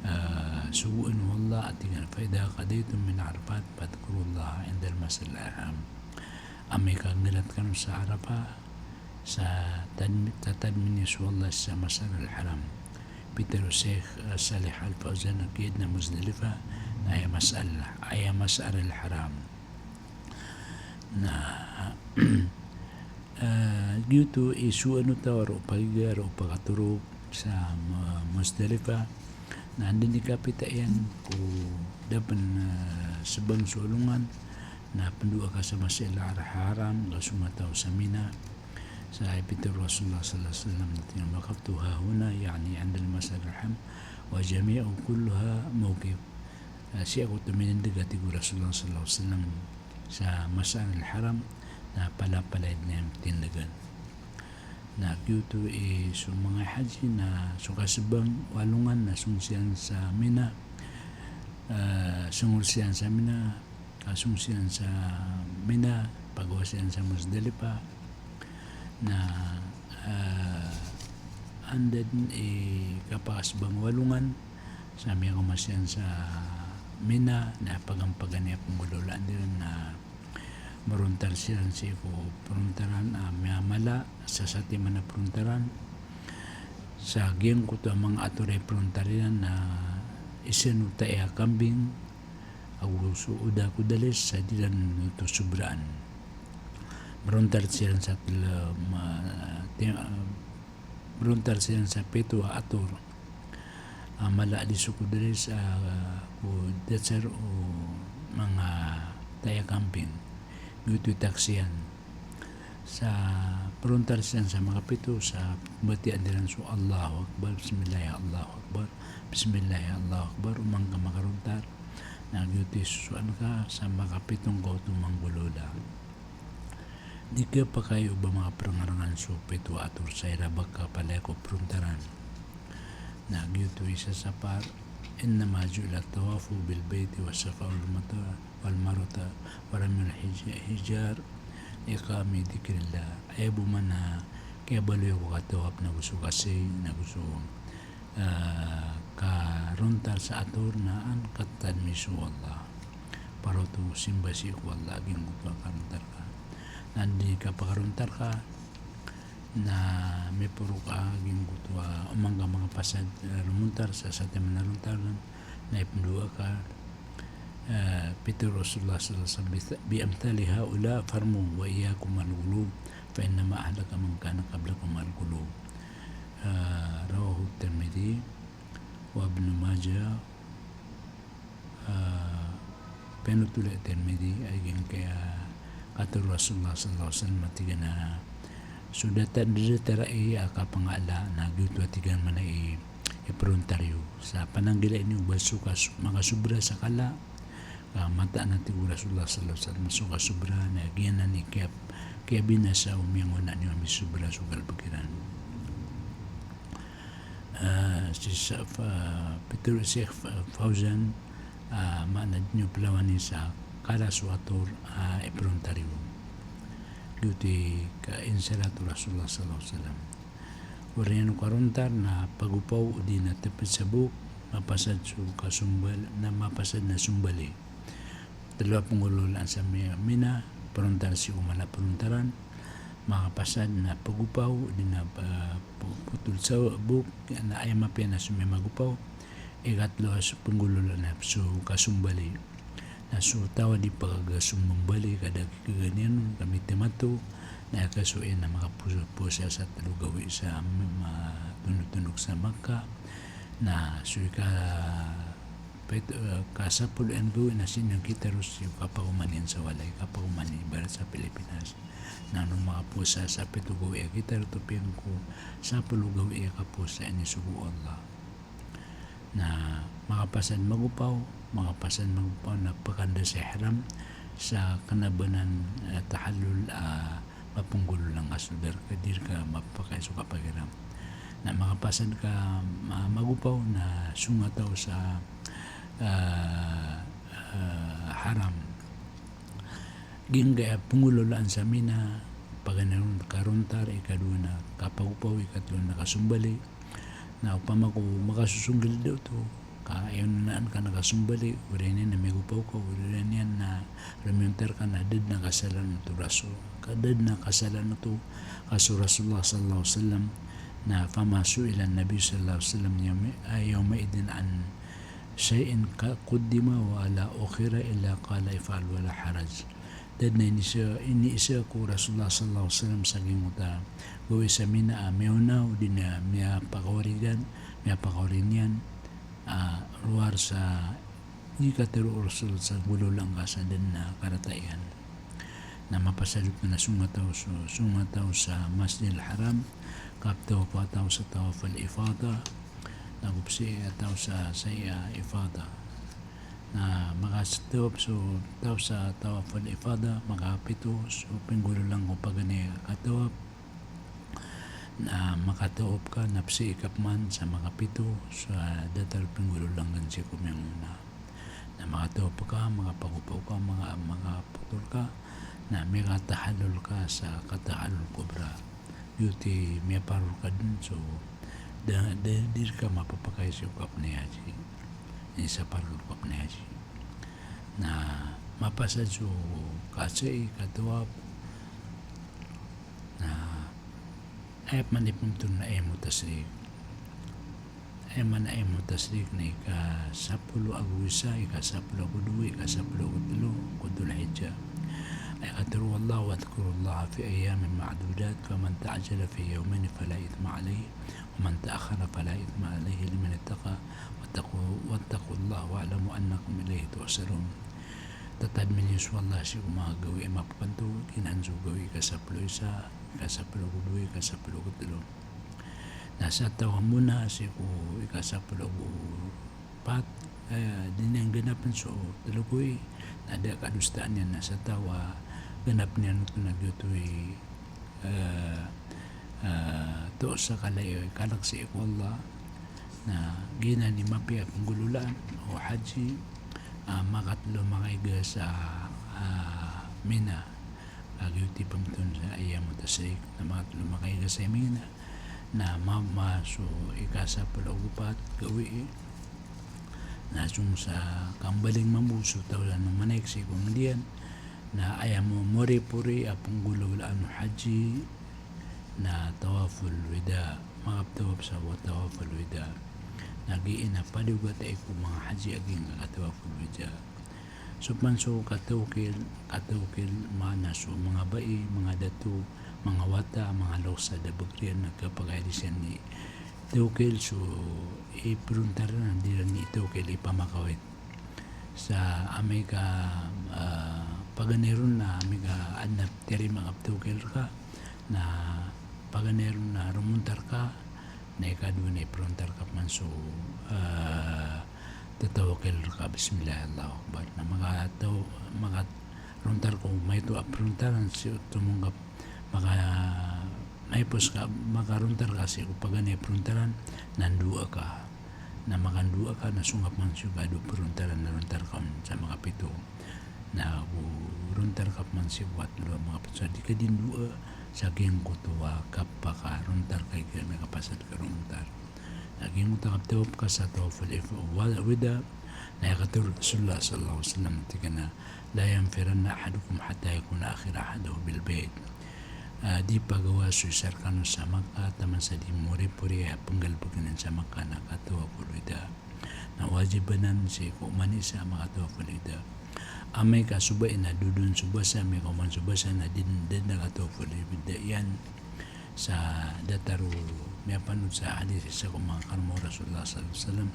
ah, sogoan o Allah a tig iyan a, "Fa idha qadaytum min Arafat fadhkurullaha indal Masjidil Haram." Amay ka nggarat kano sa Arafah, sa tadmi-, tatadmi niyo so Allah sa Masjidil Haram. Pitharo o Sheikh, ah, Salih Al Fawzan a giya dn a Muzdalifah na aya Masjidil, aya Masjidil Haram. Na, eh, giyoto i sogoan o taw a roo pagiga, roo pakatorog sa Ma-, Muzdalifah. Na anda dn i kapita iyan ko da pn, eh, sbang so alongan, na pndoa ka sa Masjidil Haram, ka so mataw sa Mina. Sa aya pitharo o Rasulullah sallallahu alaihi wasallam na tig iyan a, "Waqaftu hahuna," ya'ni indal Masjidil Haram, "wa jami'u kulluha mawqif." Ah, sii ako tominindg, a tig o Rasulullah sallallahu alaihi wasallam, sa Masjidil Haram, na palapalaya dn iyan tindgan. Na giyoto i so manga haji na so kasbang o alongan na song siran sa Mina, ah, song siran sa Mina, kasong siran sa Mina, pagawa siran sa Muzdalifah. Na, ah, anda dn i kapakasbang o alongan, sa miyakaoma siran sa Mina, na pagampaganay a penggolawlaan iran na morontar siran sii ko porontaran a miyamala sa satiman a porontaran. Sa giyangkoto a manga atoray porontar iran na isa o tae a kambing, ago so oda ko dalis sa di ran oto sobraan. Marontar siran sa tlo, ma-, ti-, ah, marontar siran sa pito a ator. Ah, mala a di so ko dalis, ah, ko dasar o manga taya kamping. Giyoto i taksiyan. Sa parontar siran sa makapito, sa batiyaan iran so Allahu Akbar, Bismillah, Allahu Akbar, Bismillah, Allahu Akbar, o manga makarontar. Na giyoto i sosoan ka sa makapito ngka oto manggolawla. Di ka pakay o ba makaparangarangan so pito a ator sa irabak ka palaya ko parontaran. Na giyoto i sasapar, innama ju'ila tawafu bil bayti was safa wal marwata, wal marwata, wa ramyul hij-, hijar, iqami dhikrillah. Aya bo man a kiyabaloy ko katawaf nago so kasay, nago so, ah, karontar sa ator na an katadmi so Allah. Paroto simba sii ko Allah, giyangkoto a karontar ka. Na di ka pakarontar ka, na miporo ka giyangkoto a o manga makapasad, eh, romontar sa satiman a rontar, na ipndoa ka, eh, pitharo o Rasulullah sallallahu alaihi wasallam, "Bi amthali haula farmu wa iyyakum wal ghulu, fa innama ahlaka man kana qablakum al ghulu." Eh, rawahu Tirmidhi wa Ibnu Majah. Ah, pinothol o Tirmidhi a giyangkaya katharo o Rasulullah sallallahu alaihi wasallam a tig iyan a so datar, datar a aya kapangala na giyoto a tig iyan man a i, iparontar iyo. Sa pananggilai niyo ba so kas-, makasobra sa kala, ka mataan a tig o Rasulullah sallallahu alaihi wasallam so kasobra na giyanan i kiyap-, kiyabinasa o miyangaoona niyo a misobra so galbk iran. Ah, si sa-, fa-, pitharo o Sheikh Fa-, Fawzan, ah, maana di niyo plawani sa kala so ator, ah, iparontar iyo. Giyoto i ka-, insirat o Rasulullah sallallahu alaihi wasallam. Oriyan o karontar na pagopaw odi na tpd sa bok, mapasad so kasombal-, na mapasad na sombali. Tlo a pnggolawlaan sa Mi-, Mina, parontar sii ko mala a parontaran, makapasad na pagopaw, odi na, ah, pu-, putol sa bok, na aya mapiya na so miyamagopaw, ikatlo a so pnggolawlaan na so kasombali. Na so taw a di pkagasombali, ka da kikhaganiyan on, ka mitmato, na aya kasoy na makaposa sa tlo gawii sa ma-, tondotondog sa Makkah, na so ika Pit-, eh, kasapolo iyan gawii na sii niyan kitaros so kapagoman iyan sa walay, kapagoman iyan ibarat sa Pilipinas. Na ino makaposa sa pito gawii a kitarot o piyan ko sapolo gawii a kaposa a inisogo o Allah. Na makapasad magopaw, makapasad magopaw na pkanda sa ihram sa kna ba nan, eh, tahallul, ah, mapnggolawla ngka so da rka, di rka mapakay so kapakairam. Na makapasad ka ma-, magopaw na songataw sa, ah, ah, haram. Giyangkaya pnggolawlaan sa Mina, paganay ron karontar, ikadowa na kapagopaw, ikatlo na kasombali. Na opama ko makasosonggil da oto, ka aya onaan ka na kasombali, oriyan iyan na miyagopaw ka, oriyan iyan na romiyontar ka, na da dn a kasalaan oto raso-, ka da dn a kasalaan oto, ka so Rasulullah sallallahu alaihi wasallam, na fama su'ila an-Nabi sallallahu alaihi wasallam yawma, yawma idhin an shay'in ka-, quddima wa la ukhira illa qala if'al wa la haraj. Da dn a inisa, iniisa ko Rasulullah sallallahu alaihi wasallam sa giyangkoto a gawii sa Mina a miyaona odi na miyapakaori niyan, miyapakaori niyan, ah, rowar sa di katharo o Rasul sa nggolawla ngka sa da dn a karata iyan. Na mapasad oto na songataw so, songataw sa Masjidil Haram, kaptawaf a taw sa tawaf al-ifadah, nago psii a taw sa sa'i a ifadah. Na makatawaf so taw sa tawaf al-ifadah, makapito so pnggolawla ngka o paganay a katawaf. Na makatawaf ka, na psii ka pman sa makapito sa datar o pnggolawla ngka sii ko miyangaona. Na makatawaf ka, makapagopaw ka, maka-, makaputol ka, na mikatahallul ka sa katahallul kubra. Giyoto i miyaparor ka dn so da, da, di rka mapapakay sii ko kapnay a haji. Inisapar ka ko kapnay a haji. Na mapasad so kasa'i, katawaf. Na aya pman i pmtharoon na ayyamu tashrik. Aya maana a ayyamu tashriq na ika sapolo ago isa, ika sapolo ago dowa, ika sapolo ago telo ko Dhul Hijjah. Aya katharo o Allah, wadhkurullaha fi ayyamin ma'dudat, faman ta'ajjala fi yawmayni fala ithma alayh, waman ta'akhkhara fala ithma alayhi liman ittaqa, wattaqu-, wattaqullaha wa'lamu annakum ilayhi tuhsharun. Tatadmin iyo so Allah sii ko manga gawii a mapakanto, giyanan so gawii ika sapolo isa, ika sapolo ago dowa, ika sapolo ago telo. Na sa taw a mona sii ko ika sapolo ago pat, eh, di niyan ganapen so telo gawii, na da a kadosaan iyan. Na sa taw a ganapen iyan oto na giyoto i, eh, eh, toos a kala i kalek sii ko Allah. Na giyanan i mapiya a penggololaan o haji, ah, makatelo makaiga sa, ah, Mina. Kagiya oto i pamton sa ayyamu tashriq, na makatelo makaiga sa Mina. Na ma-, ma-, so ika sapolo ago pat gawii, na song sa kambaling mambo so taw a manaik sii ko ngedi iyan, na aya mo-, moripori a penggololaan o haji na tawaful wida, makaptawaf sa tawaful wida. Na giya ina padiyogat ai ko manga haji a giyangkai a tawaful wida. So pman so katawkil, katawkil maana so manga bai, manga dato, manga wata, manga loks a da beg iran na kapakay di siran i tawkil so iperontar iran, di iran i tawkil i pamakawit. Sa amay ka, ah, paganay ron na amay ka adn a tiyarima a kaptawkil rka, na paganay ron na romontar ka, na ikadowa na iperontar ka pman so, ah, tatawakil rka, bismillah, Allahu Akbar. Na makataw-, makarontar ko maito a perontaran sii oto mongkap, maka, maipos ka, makarontar ka sii ko paganay a perontaran, na ndoa ka. Na makandoa ka, na song ka pman sii ko ikadowa a perontaran na rontar ka on sa makapito. Na go rontar ka pman sii ko katelo a makapito sa di ka di ndoa sa giyangkoto a kapakarontar ka igira na kapasad ka rontar. Na giyangkoto a kaptawaf ka sa tawaful if-, wa-, wida, na aya katharo o Rasulullah sallallahu alaihi wasallam, tig iyan a, "La yanfiranna ahadukum hatta yakuna akhira ahdihi bil bayt." Ah, di pagawa so isa rekano sa Makkah taman sa di moripori a penggalebeken iyan sa Makkah na katawaful wida. Na wajib anan sii ko oman i isa a makatawaful wida. Amay ka so bai na dodon so basa, amay ka oman so basa na di, di na katawaful wida iyan. Sa datar o miyapanot sa hadis isa ko manga karoma o Rasulullah sallallahu alaihi wasallam.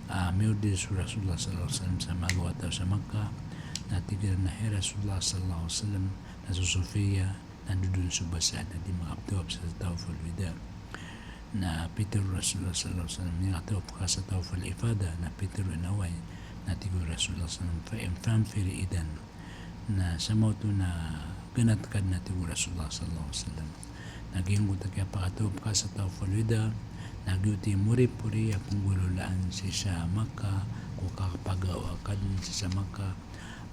Ah, miyordi so Rasulullah sallallahu alaihi wasallam sa magawa a taw sa Makkah. Na tig iran a, "Hay Rasulullah sallallahu alaihi wasallam, na so Safiya na dodon so basa na di makaptawaf sa tawaful wida." Na pitero o Rasulullah sallallahu alaihi wasallam, "Miyakatawaf ka sa tawaful ifada?" Na pitero iyan a oway. Na tig o Rasulullah sallallahu alaihi wasallam, "Fa in, fanfiri idhan." Na sa maoto na ganat ka dn, a tig o Rasulullah sallallahu alaihi wasallam. Na giyangkoto a kiyapakatawaf ka sa tawaful wida, na giyoto i moripori a penggololaan sii sa Makkah, ko kapagawa ka dn sii sa Makkah,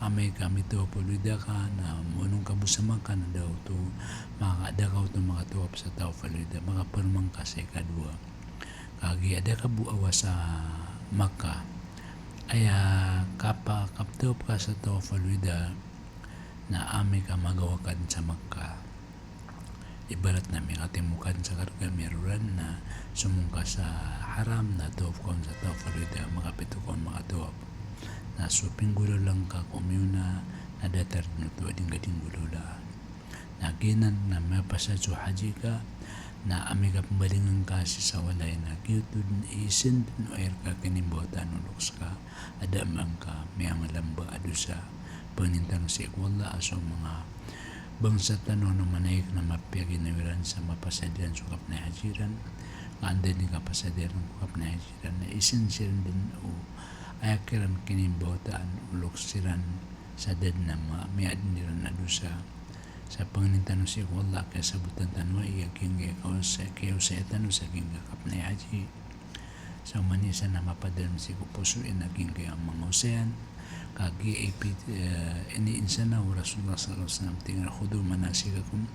amay ka mitawaful wida ka, na monong ka bo sa Makkah na da oto, maka-, da ka oto makatawaf sa tawaful wida, makapermang ka sa ikadowa. Kagiya da ka bo awa sa Makkah. Aya kapakaptawaf ka sa tawaful wida, na amay ka magawa ka dn sa Makkah. Ibarat na mikatimo ka dn sa karga miyaroran na somong ka sa Haram na tawaf ka on sa tawaful wida, makapito ka on makatawaf. Na so pinggolola ngka ko miyaona na datar dn oto a di ngka di nggolola. Na giyanan na miyapasad so haji ka, na amay ka pembalingan ka sii sa walay na giyoto dn i isen dn o aya rka kinimbawataan o loks ka, a da a mangka miyangalamba a dosa. Pangnin tano sii ko Allah a so manga bangsa tano a manaik na mapiya ginawa iran sa mapasad iran so kapnay haji iran, ka anda dn i kapasad iran ko kapnay haji iran na isen siran dn o aya kiran kinimbawataan o loks iran sa da dn a ma-, miyaadn iran a dosa. Sa pangnin tano sii ko Allah a kiyasabotan tano aya giyangkai a kaosay, kiyaosay tano sa giyangkai a kapnay haji. Sa oman i isa na mapadalm sii ko poso iyan a giyangkai a manga osayan. Kagiya i pit-, eh, ini insana o Rasulullah sallallahu alaihi wasallam, tig iyan a, "Khudhu manasikakum."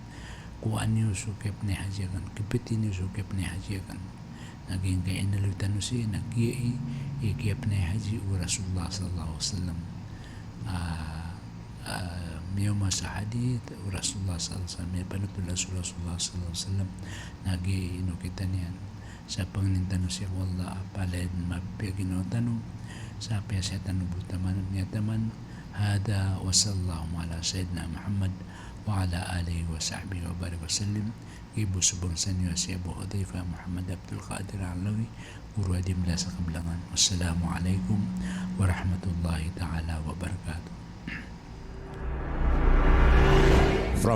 Kowaa niyo so kiyapnay haji akn, kipiti niyo so kiyapnay haji akn. Na giyangkai a inaloy tano sii na giya i, i kiyapnay haji o Rasulullah sallallahu alaihi wasallam. Ah, ah, miyaoma sa hadith o Rasulullah sallallahu alaihi wasallam, miyapanotol a so Rasulullah sallallahu alaihi wasallam, na giya i ino kitan iyan. Sa pangnin tano sii ko Allah a palaya dn mapiya ginawa tano, sa piya sii tano bo taman a miyataman. Hadha wa sallallahu ala sayyidina Muhammad wa ala alihi wa sahbihi wa barik wa sallim. Giya bo so bangsa niyo a si Abu Hudhaifa Muhammad Abdul Qadir Alawi, goro a di mala sa kablangan. Wassalamu alaikum warahmatullahi ta'ala wabarakatuh.